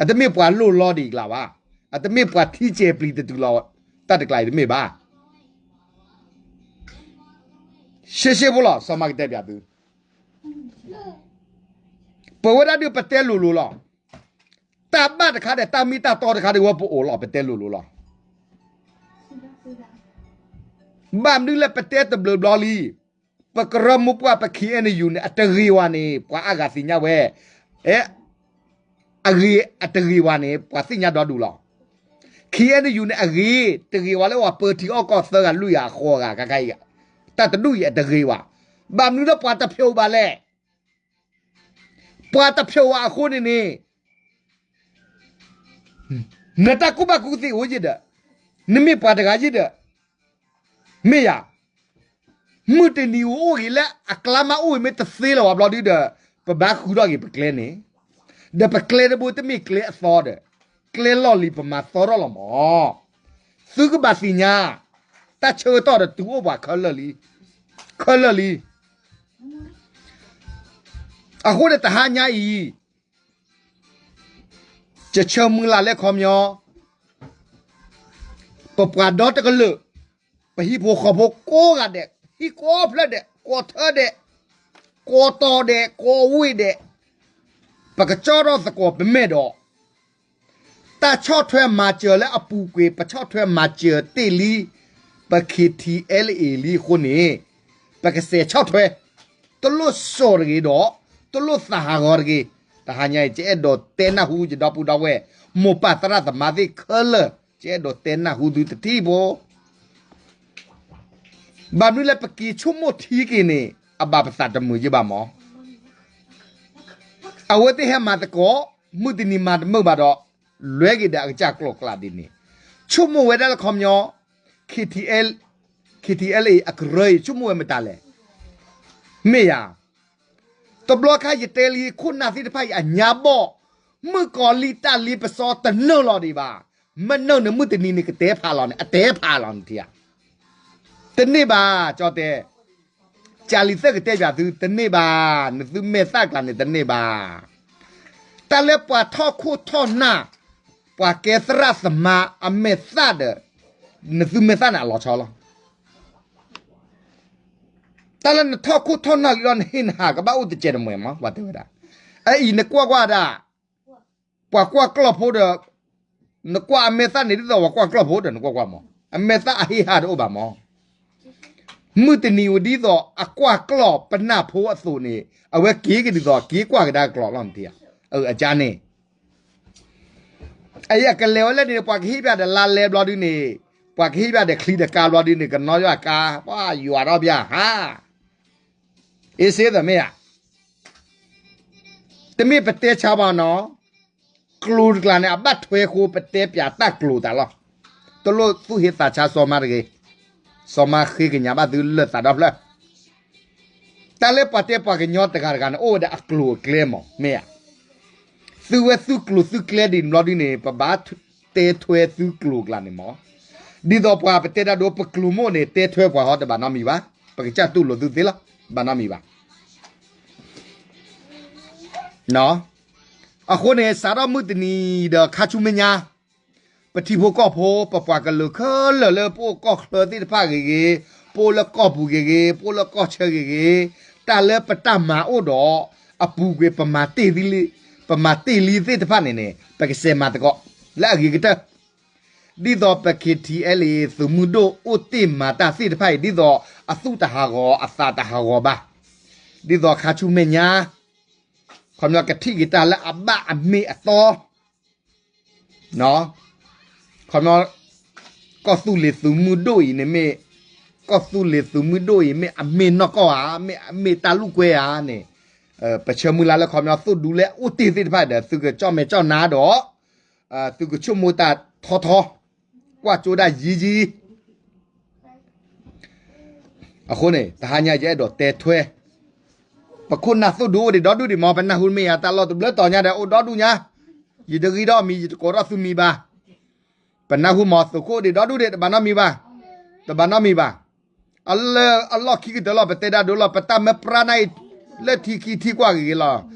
အတမ့ၢ်ပှၤလိၣ်လီဒံးကျါဘၣ်, အတမ့ၢ်ပှၤထံကဲၤပျံၤတတုၤလီၤ, တၢ်တကျါအံၤတမ့ၢ်ဘၣ်. ရှဲရှဲဖိလီၤ စီၤမၤကတဲပၠးသု ပဝဲဒၣ်ဒုးပတဲလိၤလိၤလီၤ. တၢ်ဘၣ်တခါဒီး တၢ်မ့ၢ်တၢ်တီတခါဒီး ဝဲပအိၣ်လီၤ ပတဲလိၤလိၤလီၤ. ဘၣ်မနုၤလၢပတဲတဘျီဘျီလံ, ပကရၢမိၢ်ပှၢ်ပ ခ့ၣ်အဲၣ်ယူၣ်န့ၣ် အတဂ့ၤဝဲန့ၣ် ပှၤအါဂၤသ့ၣ်ညါဝဲ, အဂ့ၤအတဂ့ၤဝဲန့ၣ် ပှၤသ့ၣ်ညါဒီဒူၣ်လီၤ. ခ့ၣ်အဲၣ်ယူၣ်န့ၣ် အဂ့ၤတဂ့ၤဝဲလၢပှၤပၢထံအီၣ်ကီၢ်သၢဂၤလွံၢ်ဂၤဃိးဂၤခါခါအံၤ, တၢ်တဒူၣ်အံၤအတဂ့ၤဝဲ, ဘၣ်မနုၤလၢပှၤတဖျိးဘၣ်လဲၣ် ပှၤတဖျိးဝဲအဃိန့ၣ်န့ၣ်, နတၢ်ကူၣ်ဘၣ်ကူၣ်သ့အိၣ်ယဲဒီး, နမ့ၢ်ပှၤတဂၤယဲဒီး, မ့ၢ်ယၤ, မုၢ်တနံၤအိၣ်ဂ့ၤလၢအကျါမးအိၣ်ဂ့ၤမ့ၢ်တသ့လၢၤဘၣ်ဘျီဒုဒီး, ပဘၣ်ဃုထီၣ်က့ၤပကျဲန့ၣ်, ဒီးပကျဲတဘိတမ့ၢ်ကျဲအသီဒီး, ကျဲလီၢ်လံၤပမၤသီထီၣ်လီၤမး. သုကဘၣ်သ့ၣ်ညါ, တၢ်ဆၢကတီၢ်ဒီးတုၤအိၣ်ပှၤခဲလၢာ်လံ, ခဲလၢာ်လံ. အဃိန့ၣ်တဟါညါအံၤ ယဆၢမုၢ်လၢ်လၢခီပညီ ပပှၤဒီတကလုာ်, ပဟံၣ်ဖိဃီဖိကိးဂၤဒဲး, ဟံၣ်ကိးဖျၢၣ်ဒဲး, ကိးထၢဒဲး, ကိးတီၤဒဲး, ကိးဝ့ၢ်ဒဲး, ပကကၠီထီၣ်သကိးပမဲာ်ဒီး တၢ်ဆီၣ်ထွဲမၤစၢၤလၢအပူၤကွံာ် ပဆီၣ်ထွဲမၤစၢၤတ့ၢ်လံ ပ K T L A လံအဃိန့ၣ် ပကစဲးဆီၣ်ထွဲ, တလိၣ်စိာ်တဂ့ၤဒီး တလိၣ်သးဟးဂီၤတဂ့ၤ. တဟါညါအံၤ ယအဲၣ်ဒိးတဲနၢ်ဟူယဒီပုၢ်ဒီဝဲၢ် မိၢ်ပၢ်သရၣ်သမါသ့ၣ်ခဲလၢာ် ယအဲၣ်ဒိးတဲနၢ်ဟူသုတထံၣ်ဖိ ဘၣ်မနုၤလၢပက့ၤဆိကမိၣ်ထံက့ၤန့ၣ် အဘၣ်ပသးတမုာ်ယဘၣ်မး. အဝဲသ့ၣ်ဟဲမၤသကိး မုၢ်တနံၤမၤတမုာ်ဘၣ်ဒီး လွဲက့ၤဒီးအကစၢ်ကျိာ်ကျါဒ်န့ၣ် ဆိကမိၣ်ဝဲဒၣ်လၢခီပညီ K T L, K T L A အကရၢအံၤ ဆိကမိၣ်ဝဲမတၤလဲၣ်. မ့ၢ်ယၤ တဘျီခါယတဲလံ ခိၣ်နၢ်သ့ၣ်တဖၣ်အံၤအညါဘီၣ်, မုၣ်ကီၤလံၢ်တၢ်လ့ပစီတနၢၢ်လီၤဒံးဘၣ်. မ့ၢ်နၢၢ်န့ၣ် မုၢ်တနံၤန့ၣ် ကတဲဖးလီၤန့ၣ် အတဲဖးလီၤန့ၣ်ထံဧါ. တန့ၢ်ဘၣ် ကၠီတဲ, ကၢ်လံၤသၢၣ်ကတဲပၠးသု တန့ၢ်ဘၣ်, နသုမဲာ်သၣ်ကျါန့ၣ်တန့ၢ်ဘၣ်. တၢ်လၢပှၤထီၣ်ခိၣ်ထီၣ်နၢ်, ပှၤကဲသရၣ်သမါအမဲာ်သၣ်ဒီး နသုမဲာ်သၣ်န့ၣ်အလီၤဆီလီၤ. တၢ်လၢနထီၣ်ခိၣ်ထီၣ်နၢ်လံလီၤ နဟ့ၣ်နဟးကဘၣ်အိၣ်တစဲးတမှဲၤမး ပှၤတဲဝဲဒၣ်. အအံၤနကွၢ်ကွၢ်ဒၣ် ပှၤကွၢ်ကျီၢ်ဖိဒီး နကွၢ်အမဲာ်သၣ်န့ၣ် ဒ်သိးပှၤကွၢ်ကျီၢ်ဖိဒီး နကွၢ်ကွၢ်မး အမဲာ်သၣ်အဟ့ၣ်ဟးတအိၣ်ဘၣ်မး. မုၢ်တနံၤဝဲဒ်သိးအကွၢ်ကျီၢ်ပနၢ်ဖိအသိးန့ၣ် အဝဲက့ၤကဒ်သိးက့ၤကွၢ်ကဒါကကျီၢ်လီၤနထံဧါ. အၢ အကါန့ၣ် အအံၤအကလဲၤဝဲလၢန့ၣ် ပှၤကဟ့ၣ်ပၠးဒီးလါလဲဘျီဒုန့ၣ်, ပှၤကဟ့ၣ်ပၠးဒီးချံဒီးကါဘျီဒုန့ၣ် ကနီၣ်ယွၤကါ ပှၤယွၤထီၣ်ပၠးဟါ အ့စ့သၢမ့ၢ်ဧါ. တမ့ၢ်ပတဲဆါဘၣ်နီၤ, ကျိာ်တကျါန့ၣ် အဘၣ်ထွဲဃိ ပတဲပၠးတၢ်ကျိာ်တၢ်လီၤ. တလိၣ်သူၣ်ဟ့သးဆါစီၤမါတဂ့ၤ, စီၤမါဃ့ကညးဘၣ်သုလၢာ်သးဒီဖျၢၣ်. တၢ်လၢပှၤတဲပှၤကညီတဂၤတဂၤန့ၣ် အိၣ်ဝဲဒၣ်အကျိာ်အကျဲမး မ့ၢ်ဧါ. သုဝဲသုကျိာ်သုကျဲဒ်န့ၣ်ဘျီဒုန့ၣ် ပဘၣ်တဲထွဲသုကျိာ်ကျါန့ၣ်မး. ဒ်သိးပှၤပတဲတၢ်ဒိပကျိာ်မိၣ်န့ၣ် တဲထွဲပှၤဟီတဘၣ်နီတမံၤဘၣ်. ပကစၢ်တူၢ်လိာ်သုသ့လီၤ, ဘၣ်နီတမံၤဘၣ်. အဃိန့ၣ် စးထီၣ်မုၢ်တနံၤဒီးခါဆူမဲာ်ညါ ပထံဖိကီၢ်ဖိ ပပှၤကလုာ်ခဲလၢာ်လၢပအိၣ်ကီၢ်ချၢသ့ၣ်တဖၣ်ဂ့ၤဂ့ၤ, ပအိၣ်လၢကီၢ်ပူၤဂ့ၤဂ့ၤ, ပအိၣ်လၢကီၢ်ဆၢဂ့ၤဂ့ၤ, တၢ်လၢပတၢ်မၤအိၣ်ဒီး အပူၤကွံာ် ပမၤတ့ၢ်လံသ့ၣ်တဖၣ်န့ၣ်န့ၣ် ပကစဲးမၤသကိး လၢအဂ့ၤကတၢၢ် ဒ်သိးပ K T L A သုးမုၢ်ဒိၣ်အိၣ်တ့ၢ်မၤတၢ်သ့ၣ်တဖၣ်အံၤ ဒ်သိးအသူၣ်တဟးဂီၤအသးတဟးဂီၤဘၣ်, ဒ်သိးခါဆူမဲာ်ညါ ခီပညီကထံၣ်က့ၤတၢ်လၢအဘၣ်အမ့ၢ်အတီ, ခီပညီ ကီၢ်သူလ့ၤသုးမုၢ်ဒိၣ်အံၤန့ၣ်မ့ၢ်, ကီၢ်သူလ့ၤသုးမုၢ်ဒိၣ်အံၤမ့ၢ်အမ့ၢ်နီၢ်ကီၢ်ဧါ, မ့ၢ်အမ့ၢ်တၢ်လူၢ်ကွဲဧါန့ၣ်, ပဆၢမုၢ်လၢ်လၢခီပညီသုးဒူလၢအိၣ်တ့ၢ်သ့ၣ်တဖၣ်ဒီး သုကကၠီၣ်မဲာ်ကၠီၣ်နါဒီး သုကဆိကမိၣ်တၢ်ထီထီ, ကွၢ်ကၠိဒၣ်ယံၤယံၤ အဃိန့ၣ် တဟါညါယအဲၣ်ဒိးတဲထွဲ, ပခိၣ်နၢ်သိၣ်ဒူအိၣ်ဒံးဒီဒူၣ်ဒံးမး ပနၢ်ဟူမ့ၢ်ယၤတၢ်လီၢ်တဘျၢတီၤညါဒီးအိၣ်ဒီဒူၣ်ညါ, ယတဂံၢ်ထီၣ်မံၤ ယတကိးထီၣ်သုမံၤဘၣ်, ပနၢ်ဟူမး သုးခိၣ်ဒံးဒီဒူၣ်ဒံး တဘၣ်နီတမံၤဘၣ်, တဘၣ်နီတမံၤဘၣ်, အလၢအလီၢ်ခံကတၢၢ်လီၤ ပတဲဒၣ်ဒိလီၤ ပတၢ်မၢပြါနၢ်အံၤ, လၢထံခံထံကွၢ်ဂ့ၤဂ့ၤလီၤ,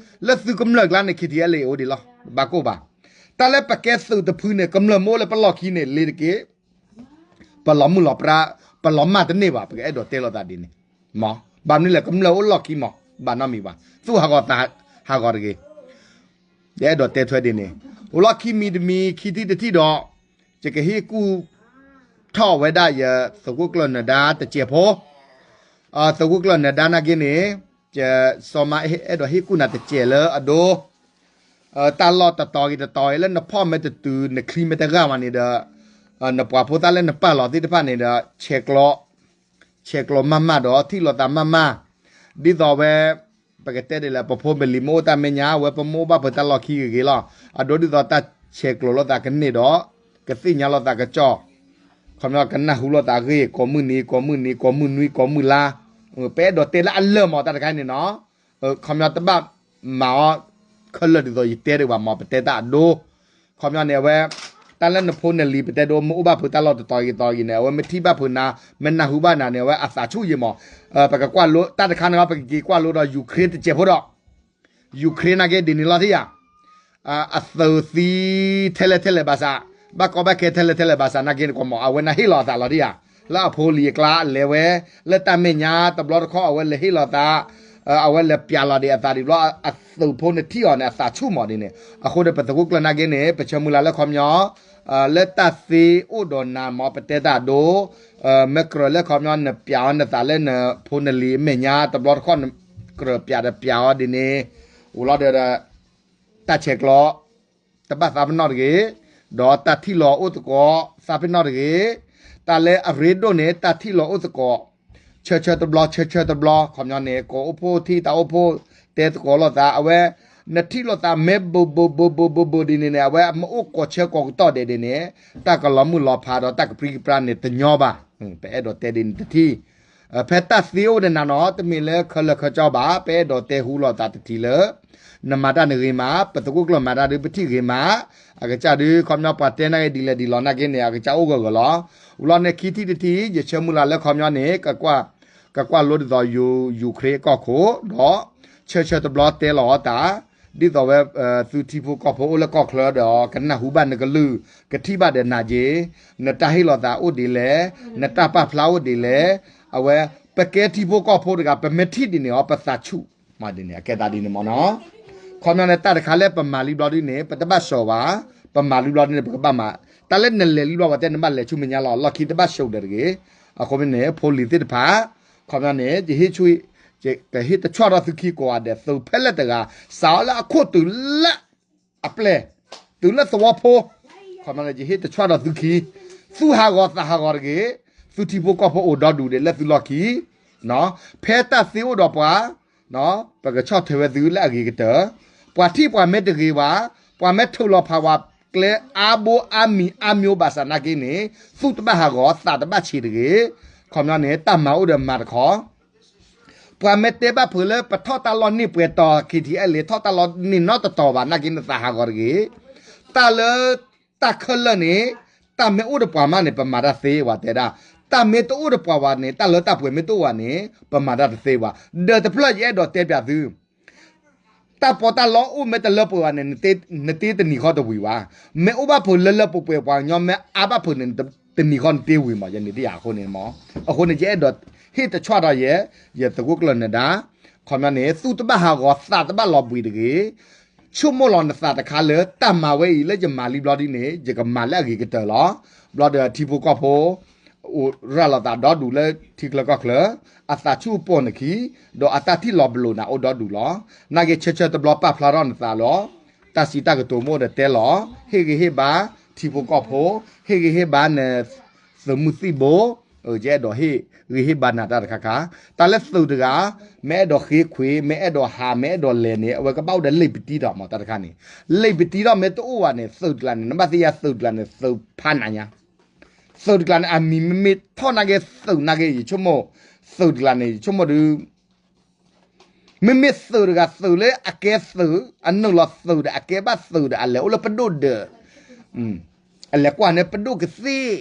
လၢသုကမျၢၢ်ကျါန့ၣ် K T L A အိၣ်ဒံးလီၤ, ဘၣ်ကိၢ်ဘၣ်, တၢ်လၢပကဲသုးတဖုန့ၣ် ကမျၢၢ်မ့ၢ်အိၣ်လၢပလီၢ်ခံန့ၣ် လ့ၤတက့ၢ် ပလီၤမုၢ်လီၤပြါ, ပလီၤမၢ်တန့ၢ်ဘၣ် ပကအဲၣ်ဒိးတဲလိာ်သးဒ်န့ၣ်, မး, ဘၣ်မနုၤလဲၣ် ကမျၢၢ်အိၣ်လီၢ်ခံမး ဘၣ်နီတမံၤဘၣ်, သူၣ်ဟးဂီၤသးဟးဂီၤတဂ့ၤ, ယအဲၣ်ဒိးတဲထွဲဒ်န့ၣ်, အိၣ်လီၢ်ခံမံၤတမံၤ ခံထံၣ်တထံၣ်ဒီး, ယကဟ့ၣ်ကူၣ်ထီၣ်ဝဲဒၣ်ယသုးခိၣ်ကျၢၢ်နၢၤဒါတစဲးဖိ, သုးခိၣ်ကျၢၢ်နၢၤဒါနာ်က့န့ၣ်, စီၤမါအဲၣ်ဒိးဟ့ၣ်ကူၣ်နၤတစဲးလၢအဒိ တၢ်လီၢ်တတီၤဂ့ၤတတီၤဂ့ၤလၢနဖီၣ်မ့ၢ်တတုၤ နချံမ့ၢ်တဂၢ်မးန့ၣ်ဒီး, နပှၤဖိသၣ်လၢနပာ်လီၤသ့ၣ်တဖၣ်န့ၣ်ဒီး ဆဲးကျိး, ဆဲးကျိးမးမးဒီး ထံၣ်လိာ်သးမးမး, ဒ်သိးဝဲ, ပကတဲဒ်လဲၣ် ပဖိပလံၤမ့ၢ်အိၣ်တၢ်မဲာ်ညါ အဝဲပမ့ၢ်အိၣ်ဘၣ်ဖဲတၢ်လီၢ်ခံဂ့ၤဂ့ၤလီၤ, အဒိဒ်သိးတၢ်ဆဲးကျိးလိာ်သးကန့ၢ်ဒီး, ကသ့ၣ်ညါလိာ်သးကစီၣ်, ခီပညီကနၢ်ဟူလိာ်သးဂ့ၢ် ကိးမုၢ်နံၤ ကိးမုၢ်နံၤ ကိးမုၢ်နွံ ကိးမုၢ်လါ, ပအဲၣ်ဒိးတဲလၢအလၢၢ်မး တၢ်တခါအံၤန့ၣ်နီၤ, ခီပညီတဘၣ်မၤအီၤခဲလၢာ်ဒ်သိးယတဲဒံးဘၣ်မး ပတဲတၢ်အဒိ, ခီပညီန့ၣ် အဝဲ တၢ်လၢနဖိနလံၤ ပတဲဒိ မ့ၢ်အိၣ်ဘၣ်ဖုးတၢ်လီၢ်တတီၤဂ့ၤတီၤဂ့ၤန့ၣ် အဝဲမ့ၢ်ထံၣ်ဘၣ်ဖုးနၤ မ့ၢ်နၢ်ဟူဘၣ်နၤန့ၣ် အဝဲအသးဆူၣ်ယံာ်မး. ပကကွၢ်လိ တၢ်တခါန့ၣ် ပကက့ၤကွၢ်လိဒီး Ukraine တစဲးဖိဒီး Ukraine နာ်က့ဒ်န့ၣ်လီၤတယၤ အသုးသံထဲလဲၣ်ထဲလဲၣ်ဘၣ်ဆၣ်, ဘၣ်ကီဘၣ်ခဲထဲလဲၣ်ထဲလဲၣ်ဘၣ်ဆၣ် နာ်က့န့ၣ်ကွၢ်မး အဝဲနၢ်ဟ့ၣ်လီၤအသးလီၤတယၤ, လၢအဖိလံၤအကျါအလဲၤဝဲ, လၢတၢ်မဲာ်ညါတဘျီတခီၣ် အဝဲလဲၤဟ့ၣ်လီၤသး, အဝဲလဲၤပျးလီၤဒံးအသးဒံးဘျီ အသုးဖိန့ၣ်ထံၣ်အီၤန့ၣ် အသးဆူၣ်မးဒ်န့ၣ်. အဃိန့ၣ် ပသုးခိၣ်ကျၢၢ်နာ်က့န့ၣ် ပဆၢမုၢ်လၢ်လၢခီပညီ လၢတၢ်သ့အိၣ်ဒီးနၤမ့ၢ်ပတဲတၢ်ဒိ, မ့ၢ်ကြၢးလၢခီပညီ နပျးအီၤနသးလၢနဖိနလံၤအမဲာ်ညါတဘျီတခီၣ် နကြၢးပျးဒီးပျးအီၤဒ်န့ၣ်, အိၣ်လီၤဒီး တၢ်ဆဲးကျိး တဘၣ်သးပ့ၤနီၣ်တဂ့ၤ, ဒီးတၢ်ထံၣ်လီၤအိၣ်သကိး သးပ့ၤနီၣ်တဂ့ၤ, တၢ်လၢအရ့ဒိၣ်န့ၣ် တၢ်ထံၣ်လီၤအိၣ်သကိး ဆၢဆၢတဘျီ ဆၢဆၢတဘျီ ခီပညီန့ၣ် ကိးအိၣ်ဖှိၣ်ထံၣ်တၢ်အိၣ်ဖှိၣ်တဲသကိးလိာ်သး အဝဲ နထံၣ်လိာ်သးမ့ၢ်ဘိးဘိးဘိးဘိးဘိးဘိးဒ်န့ၣ်န့ၣ် အဝဲမ့ၢ်အိၣ်ကိးဆၢကိးကတီၢ်ဒဲးဒ်န့ၣ် တၢ်ကလီၤမုၢ်လီၤဖးဒီးတၢ်ကပြံကပြါန့ၣ်တညီဘၣ်. ပအဲၣ်ဒိးတဲဒ်န့ၣ်တထံၣ် ဖဲတၢ်သ့အိၣ်ဒီးနၤနီၤ တမ့ၢ်လၢခဲလၢာ်ခဲဆ့ဘၣ် ပအဲၣ်ဒိးတဲဟူလိာ်သးတထံၣ်လၢ နမၤတၢ်န့ၣ်ဂ့ၤမး ပသုးခိၣ်ကျၢၢ်မၤတၢ်ဒုးပထံၣ်ဂ့ၤမး, အကစၢ်ဒုးခီပညီပှၤတဲနာ်က့ဒ်လဲၣ်ဒ်လဲၣ်နာ်က့န့ၣ် အကစၢ်အိၣ်ဂၢၢ်ဂၢၢ်လီၤ. ဝံၤလီၤန့ၣ်ခံထံၣ်တထံၣ် ယဆၢမုၢ်လၢ်လၢခီပညီန့ၣ် ကကွၢ်လိဒ်သိး Ukraine ကီၢ်ခိၣ် ဒီး ဆၢဆၢတဘျီတဲလီၤအီၤတၢ် ဒ်သိးဝဲ သုထံဖိကီၢ်ဖိအိၣ်လၢကီၢ်ချၢဒီး ကနၢ်ဟူဘၣ်နကလုၢ် ကထံၣ်ဘၣ်ဒီးနၤက့ၤ, နတၢ်ဟ့ၣ်လီၤသးအိၣ်ဒ်လဲၣ်, နတၢ်ပာ်ဖျါအိၣ်ဒ်လဲၣ်, အဝဲ ပကဲထံဖိကီၢ်ဖိတဂၤ ပမ့ၢ်ထံၣ်ဒ်န့ၣ်အီၤ ပသးဆူၣ်မးဒ်န့ၣ် အကဲသးဒ်န့ၣ်မ့ၢ်နီၤ. ခီပညီန့ၣ် တၢ်တခါလၢပမၤလံဘျီဒ်န့ၣ် ပတဘၣ်စိာ်ဘၣ်, ပမၤလံဘျီဒ်န့ၣ် ပကဘၣ်မၤ, တၢ်လၢနလဲၤလံဘျီပှၤတဲနဘၣ်လဲၤဆူမဲာ်ညါလီၤ လီၢ်ခံတဘၣ်စိာ်ဒီးတဂ့ၤ. အဃိန့ၣ် ဖိလံၤသ့ၣ်တဖၣ် ခီပညီန့ၣ် ယဟ့ၣ်ဆူၣ်, ကဟ့ၣ်တဆွၣ်ထီၣ်သုခံကိးဂၤဒဲး သုးဖဲလဲၣ်တဂၤ စးအီၤလၢအခိၣ်တုၤလၢအပျဲၢ်, တုၤလၢသဝီဖိ, ခီပညီန့ၣ် ယဟ့ၣ်တဆွၣ်ထီၣ်သုခံ, သုဟးဂီၤသးဟးဂီၤတဂ့ၤ, သုထံဖိကီၢ်ဖိအိၣ်ဒီဒူၣ်ဒဲးလၢသုလီၢ်ခံ, ဖဲတၢ်သ့အိၣ်ဒီးပှၤ ပကဆီၣ်ထွဲဝဲသုလၢအဂ့ၤကတၢၢ်, ပှၤထံၣ်ပှၤမ့ၢ်တဂ့ၤဘၣ်, ပှၤမ့ၢ်ထုးလီၤဖးဝဲကျဲအါဘိအါမံၤအါမျိၤဘၣ်ဆၣ်နာ်က့န့ၣ် သူၣ်တဘၣ်ဟးဂီၤသးတဘၣ်ဆံးတဂ့ၤ, ခီပညီန့ၣ် တၢ်မၤအိၣ်ဒီးမၤတခီ ပှၤမ့ၢ်တဲဘၣ်ဖုးလၢပထီၣ်တၢ်လီၢ်န့ၢ်ပှဲၤတီၤ ခံထံၣ်အဲၣ်လ့ ထီၣ်တၢ်လီၢ်န့ၢ်နီတတီၤဘၣ်နာ်က့န့ၣ်သးဟးဂီၤတဂ့ၤ, တၢ်လၢ တၢ်ခဲလၢာ်န့ၣ် တၢ်မ့ၢ်အိၣ်ဒီးပှၤမးန့ၣ် ပမၤတၢ်သ့ဝဲတဲဒၣ်, တၢ်မ့ၢ်တအိၣ်ဒီးပှၤဘၣ်န့ၣ် တၢ်လၢတၢ်ပှဲၤမ့ၢ်တအိၣ်ဘၣ်န့ၣ် ပမၤတၢ်တသ့ဘၣ်. ဒီးတဖျၢၣ်ယအဲၣ်ဒိးတဲပၠးသု တၢ်ပီးတၢ်လီအိၣ်မ့ၢ်တလၢပှဲၤဘၣ်န့ၣ် နတ့တနံၤဃီတဝံၤဘၣ်. မ့ၢ်အိၣ်ဘၣ်ဖုးလၢလၢပှဲၤပှဲၤ ပှၤကညီမ့ၢ်အါဘၣ်ဖုးန့ၣ် တနံၤဃီနတ့ဝံၤမး ယန့ၣ်တယၤအဃိန့ၣ်မး. အဃိန့ၣ် ယအဲၣ်ဒိးဟ့ၣ်တဆွၣ်ထီၣ်ယဲ ယသုးခိၣ်ကျၢၢ်နဒါ ခီပညီန့ၣ် သူၣ်တဘၣ်ဟးဂီၤသးတဘၣ်လီၤဘှံးတဂ့ၤ ဆိကမိၣ်လီၤနသးတခါလၢ တၢ်မၤဝဲအံၤလၢယမၤလံဘျီဒ်န့ၣ် ယကမၤလၢအဂ့ၤကတၢၢ်လီၤ. ဘျီဒီးထံဖိကီၢ်ဖိ အိၣ်ရၤလီၤသးဒီဒူၣ်လၢထံချၢကီၢ်ချၢ, အသးဆူၣ်ပိာ်နခံ, ဒီးအတၢ်ထံၣ်လီၤပလိာ်နၤအိၣ်ဒီဒူၣ်လီၤ. နာ်က့ဆၢဆၢတဘျီပာ်ဖျါထီၣ်နသးလီၤ. တၢ်စံးတၢ်ကတိၤမ့ၢ်အိၣ်ဒီးတဲလီၤ. ဟ့ၣ်ဂံၢ်ဟ့ၣ်ဘါထံဖိကီၢ်ဖိ, ဟ့ၣ်ဂံၢ်ဟ့ၣ်ဘါနသုးမုၢ်သံၣ်ဘိ, ယအဲၣ်ဒိးဟ့ၣ်ဂံၢ်ဟ့ၣ်ဘါနၤတၢ်တခါခါ, တၢ်လၢသုးတဂၤ မ့ၢ်အဲၣ်ဒိးဃ့ခွ့ မ့ၢ်အဲၣ်ဒိးဟး မ့ၢ်အဲၣ်ဒိးလဲၤန့ၣ် အဝဲကဘၣ်အိၣ်ဒီးလံာ်ပတံထီၣ်မးတၢ်တခါန့ၣ်, လံာ်ပတံထီၣ်မ့ၢ်တအိၣ်ဘၣ်န့ၣ် သုးတကျါန့ၣ် နဘၣ်သ့ၣ်ညါသုးတကျါန့ၣ် သုးဖးနးညါ, သုးတကျါန့ၣ် အမံၤမ့မ့ၢ်ထီၣ်နာ်က့သုးနာ်က့ ယဆိကမိၣ်, သုးတကျါန့ၣ် ယဆိကမိၣ်ဒုး မ့မ့ၢ်သုးတဂၤသုးလၢအကဲသုး အနုာ်လီၤသုးဒီး အကဲဘၣ်သုးဒီး အလဲၤအိၣ်လၢပဒိၣ်ဒၢး, အလဲၤကွၢ်န့ၢ်ပဒိၣ်ကသ့ၣ်,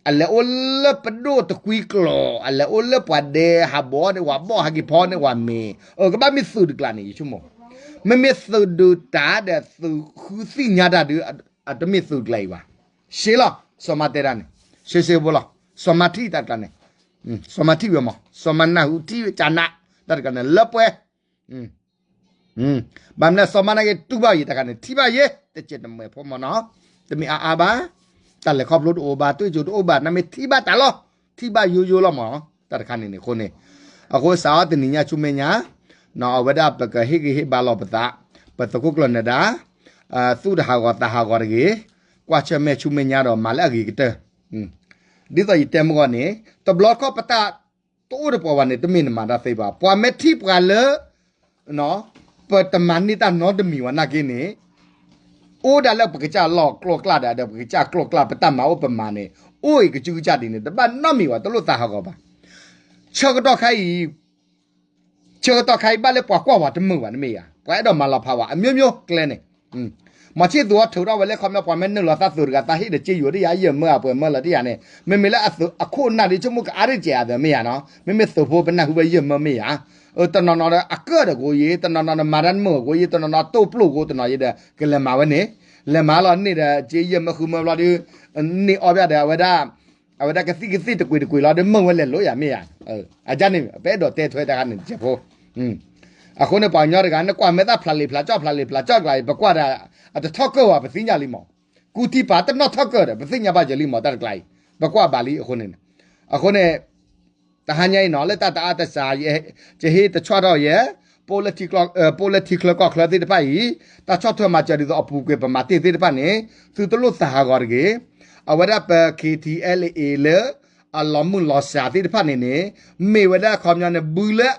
အလဲၤအိၣ်လၢပဒိၣ်တကွံကျိာ်, အလဲၤအိၣ်လၢပှၤဒဲဟးဘီန့ၢ်ဝဲဘီၣ် ဟဲက့ၤဖီန့ၢ်ဝဲမ့ၤ, အကဘၣ်မ့ၢ်သုးတကျါန့ၣ် ယဆိကမိၣ်, မ့မ့ၢ်သုးဒုးတၢ်ဒီးသုးဃုသ့ၣ်ညါတၢ်ဒုး အတမ့ၢ်သုးတကျါအံၤဘၣ်. ရှဲလီၤ စီၤမါတဲတၢ်န့ၣ်, ရှဲရှဲဖိလီၤ စီၤမါထံၣ်တၢ်တကျါန့ၣ်, စီၤမါထံၣ်ဝဲမး စီၤမါနၢ်ဟူထံၣ်ဝဲကနး တၢ်တကျါန့ၣ် လၢပှဲၤ ဘၣ်မနုၤစီၤမါနာ်က့တူၢ်ဘၣ်ယဲတခါန့ၣ် ထံၣ်ဘၣ်ယဲ တကဲးတမဲာ်ဖိမးနီၤ, တမ့ၢ်အါအါဘၣ်, တၢ်လဲၤခီဖျိတအိၣ်ဘၣ် တွၢ်ကၠိတအိၣ်ဘၣ် နမ့ၢ်ထံၣ်ဘၣ်တၢ်လီၤ, ထံၣ်ဘၣ်ယိယိလီၤမး, တၢ်တခါန့ၣ်န့ၣ်အဃိန့ၣ်, အဃိစးအီၤတနံၤညါဆူမဲာ်ညါ, အဝဲဒၣ်ပကဟ့ၣ်ဂံၢ်ဟ့ၣ်ဘါလီၤပသး, ပသုးခိၣ်ကျၢၢ်နဒါ, သူၣ်တဟးဂီၤသးဟးဂီၤတဂ့ၤ, ကွၢ်ဆၢၣ်မဲာ်ဆူမဲာ်ညါဒီးမၤလၢအဂ့ၤကတၢၢ်, ဒ်သိးယတဲမုၢ်ဂီၢ်န့ၣ် တဘျီခီၣ်ပတၢ် တအိၣ်ဒီးပှၤဘၣ်န့ၣ် တမ့ၢ်နမၤတၢ်သ့ဘၣ်. ပှၤမ့ၢ်ထံၣ်ပှၤလၢ ပတမၤန့ၢ်တၢ်နီတမံၤဝဲနာ်က့န့ၣ်, အိၣ်ဒၣ်လၢပကစၢ်လီၢ်ကျိၤကျၢ်ဒီး ဒီးပကစၢ်ကျိၤကျၢ် ပတၢ်မၤအိၣ်ပမၤန့ၣ် အိၣ်အံၤကစုကစၢ်ဒ်န့ၣ် တဘၣ်နီတမံၤဘၣ် တလိၣ်သးဟးဂီၤဘၣ်. ဆၢကတီၢ်ခါအံၤ ဆၢကတီၢ်ခါအံၤဘၣ်လၢပှၤကွၢ်ဝဲတမုာ်ဘၣ် နမ့ၢ်ဧါ, ပှၤအဲၣ်ဒိးမၤလီၤဖးဝဲ အမျိုးမျိုးကျဲန့ၣ်, မီၤဆံၣ်သူအီၤထုးထီၣ်ဝဲလၢ ခီပညီ ပှၤမ့ၢ်နုာ်လီၤသးသုးတဂၤ သးဟ့ၣ်ဒီးစ့ယိၤတယၤ ယဲၢ်မၢအပှဲၤမၢလီၤတယၤန့ၣ် မ့မ့ၢ်လၢအခိၣ်နၢ်ဒ်ဆိကမိၣ်ကအါရံၣ်ကဲးအသးမ့ၢ်ယၤနီၤ မ့မ့ၢ်သုးဖိပနၢ်ဟူဝဲယဲၢ်မၢမ့ၢ်ယၤ တနီၤနီၤဒီးအကၢၣ်ဒီးကိးယံၤ တနီၤနီၤဒီးမၤတၢ်တမုာ်ကိးယံၤ တနီၤနီၤတိၢ်ပျိၣ်ကိး တနီၤယံၤဒီး ကလဲၤမၤဝဲန့ၣ် လဲၤမၤလီၤန့ၢ်ဒီး စ့ယဲၢ်မၢဃုမၢဘျီဒီး န့ၢ်အီၣ်ဘၣ်ဒီး အဝဲဒၣ် အဝဲဒၣ်ကသံၣ်ကသ့ၣ်တကွံာ်တကွံာ်လီၤဒီး မၢဝဲလဲၤလိာ်ယၤမ့ၢ်ယၤ အန့ၣ် ပအဲၣ်ဒိးတဲထွဲတၢ်ခါန့ၣ်တစဲးဖိ အဃိန့ၣ် ပှၤကညီတဂၤ နကွၢ်မဲာ်သၣ်ဖျးလံာ်ဖျးကၠီၣ်ဖျးလံာ်ဖျးကၠီၣ်ကျါအံၤ ပကွၢ်ဒီး အတထီၣ်ကၢၢ်ဝဲ ပသ့ၣ်ညါလံမး ကူထံပၤတနီၣ်ထီၣ်ကၢၢ်ဒီး ပသ့ၣ်ညါဘၣ်ယၤလံမး တၢ်တကျါအံၤ ပကွၢ်ဘၣ်လံအဃိန့ၣ် အဃိန့ၣ် တဟါညါအံၤနီၤ လၢတၢ်တအါတစှၤ ယဟ့ၣ်တဆီၣ်ထီၣ်ယဲ ပအိၣ်လၢထံချၢကီၢ်ချၢသ့ၣ်တဖၣ်အံၤ တၢ်ဆီၣ်ထွဲမၤစၢၤဒ်သိးအပူၤကွံာ်ပမၤတ့ၢ်သ့ၣ်တဖၣ်န့ၣ် သုတလိၣ်သးဟးဂီၤတဂ့ၤ အဝဲဒၣ်ပ ခ့ထံအဲလ်အ့ လၢ အလီၤမုၢ်လီၤစှၤသ့ၣ်တဖၣ်န့ၣ်န့ၣ် မ့ၢ်ဝဲဒၣ်ခီပညီန့ၣ် ဘုလၢ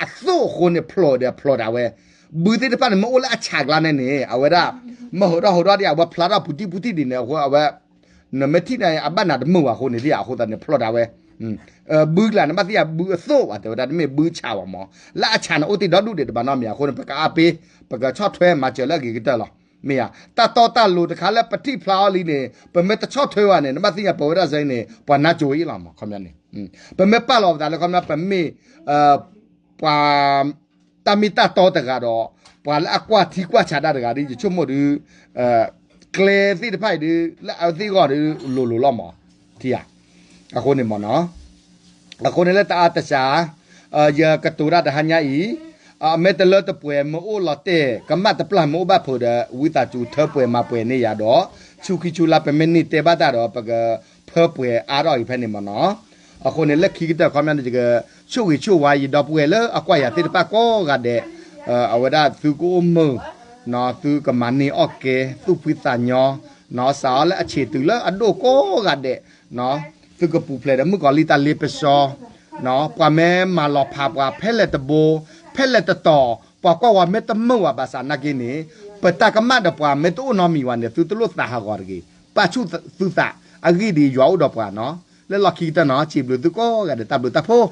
အသိၣ်အဃိန့ၣ် ဖျိးဒီးဖျိးဒၣ်ဝဲ ဘုသ့ၣ်တဖၣ်န့ၣ် မ့ၢ်အိၣ်လၢအဆးကျါန့ၣ်န့ၣ် အဝဲဒၣ် မ့ၢ်ဟိးထီၣ်ဟိးထီၣ်ဒ်အဝဲဖျါထီၣ်ပူၤတံၢ်ပူၤတံၢ်ဒ်န့ၣ် အဃိအဝဲ နမ့ၢ်ထံၣ်န့ၣ် အဘၣ်နၤတမုာ်ဘၣ်အဃိန့ၣ် ဒ်အဃိသတးန့ၣ် ဖျိးဒၣ်ဝဲ ဘုကျါန့ၣ် ဘၣ်သ့ၣ်ညါဘုအသိၣ်ဘၣ် တဲဝဲဒၣ်တမ့ၢ်ဘုဆးဘၣ်မး လၢအဆးန့ၣ်အိၣ်တ့ၢ်ဒီဒူၣ်ဒံးတဘၣ်နီတမံၤအဃိန့ၣ် ပကအါပ့ၤ ပကဆီၣ်ထွဲမၤစၢၤလၢအဂ့ၤကတၢၢ်လီၤ မ့ၢ်ဧါ တၢ်တီတၢ်လိၤတခါလၢပထံၣ်ဖျါအီၤလံန့ၣ် ပမ့ၢ်တဆီၣ်ထွဲဘၣ်န့ၣ် နဘၣ်သ့ၣ်ညါပဝဲဒၣ်စ့ၢ်န့ၣ် ပှၤနါစိၤအံၤလီၤမး ခီပညီန့ၣ် ပမ့ၢ်ပာ်လီၤပသးလၢခီပညီ ပမ့ၢ် ပှၤ တၢ်မ့ၢ်တၢ်တီတဂၤဒီး ပှၤလၢအကွၢ်ထံကွၢ်ဆးဒၣ်တဂၤဒီး ယဆိကမိၣ်ဒီး ကျဲသ့ၣ်တဖၣ်အံၤဒီး လၢအဝဲသ့ၣ်အဂီၢ်ဒီး လိၤလိၤလီၤမး ထံဧါ အဃိန့ၣ်မ့ၢ်နီၤ အဃိန့ၣ်လၢတၢ်အါတစှၤ ယကတိၤတၢ်တဟါညါအံၤ မ့ၢ်တလၢတပှဲၤမ့ၢ်အိၣ်လီၤတဲာ် ကမၣ်တပျၢ်မ့ၢ်အိၣ်ဘၣ်ဖုးဒီး ဝံသးစူၤထၢပှဲၤမၤပှဲၤန့ၢ်ယၤဒီး ဆူခံဆူလါပမ့ၢ်န့ၢ်တဲဘၣ်တၢ်ဒီး ပကဖၢပှဲၤအါထီၣ်အံၤဖဲန့ၣ်မ့ၢ်နီၤ အဃိန့ၣ် လၢခံကတၢၢ်ခီပညီန့ၣ် ယကဆိၣ်ဂ့ၤဆိၣ်ဝါယဒီပုၢ်ဝဲၢ်လၢအကွၢ်ယၤသ့ၣ်တဖၣ်ကိးဂၤဒဲး အဝဲဒၣ်သုကအိၣ်မုာ် သုကမၤန့ၢ်အီၣ်ကဲ သူၣ်ဖှံသးညီ စးအီၤလၢအဆံးတုၤလၢအဒိၣ်ကိးဂၤဒဲး သုကပူၤဖျဲးဒီးမုၣ်ကီၤလံၢ်တၢ်လ့ပစီ ပှၤမ့ၢ်မၤလီၤဖးပှၤဖဲလဲၣ်တဘိ ဖဲလဲၣ်တတီၤ ပှၤကွၢ်ဝဲမ့ၢ်တမုာ်ဝဲဘၣ်ဆၣ်နာ်က့န့ၣ် ပတၢ်ကမၣ်ဒီးပှၤမ့ၢ်တအိၣ်နီတမံၤဘၣ်န့ၣ် သုတလိၣ်သးဟးဂီၤတဂ့ၤ ပာ်ဆူၣ်သုသး အဂ့ၢ်ဒ်အံၤယွၤအိၣ်ဒီးပှၤနီၤ လၢလီၢ်ခံကတၢၢ်နီၤ စံးဘျုးသုကိးဂၤဒဲး တၢ်ဘျုးတၢ်ဖှိၣ်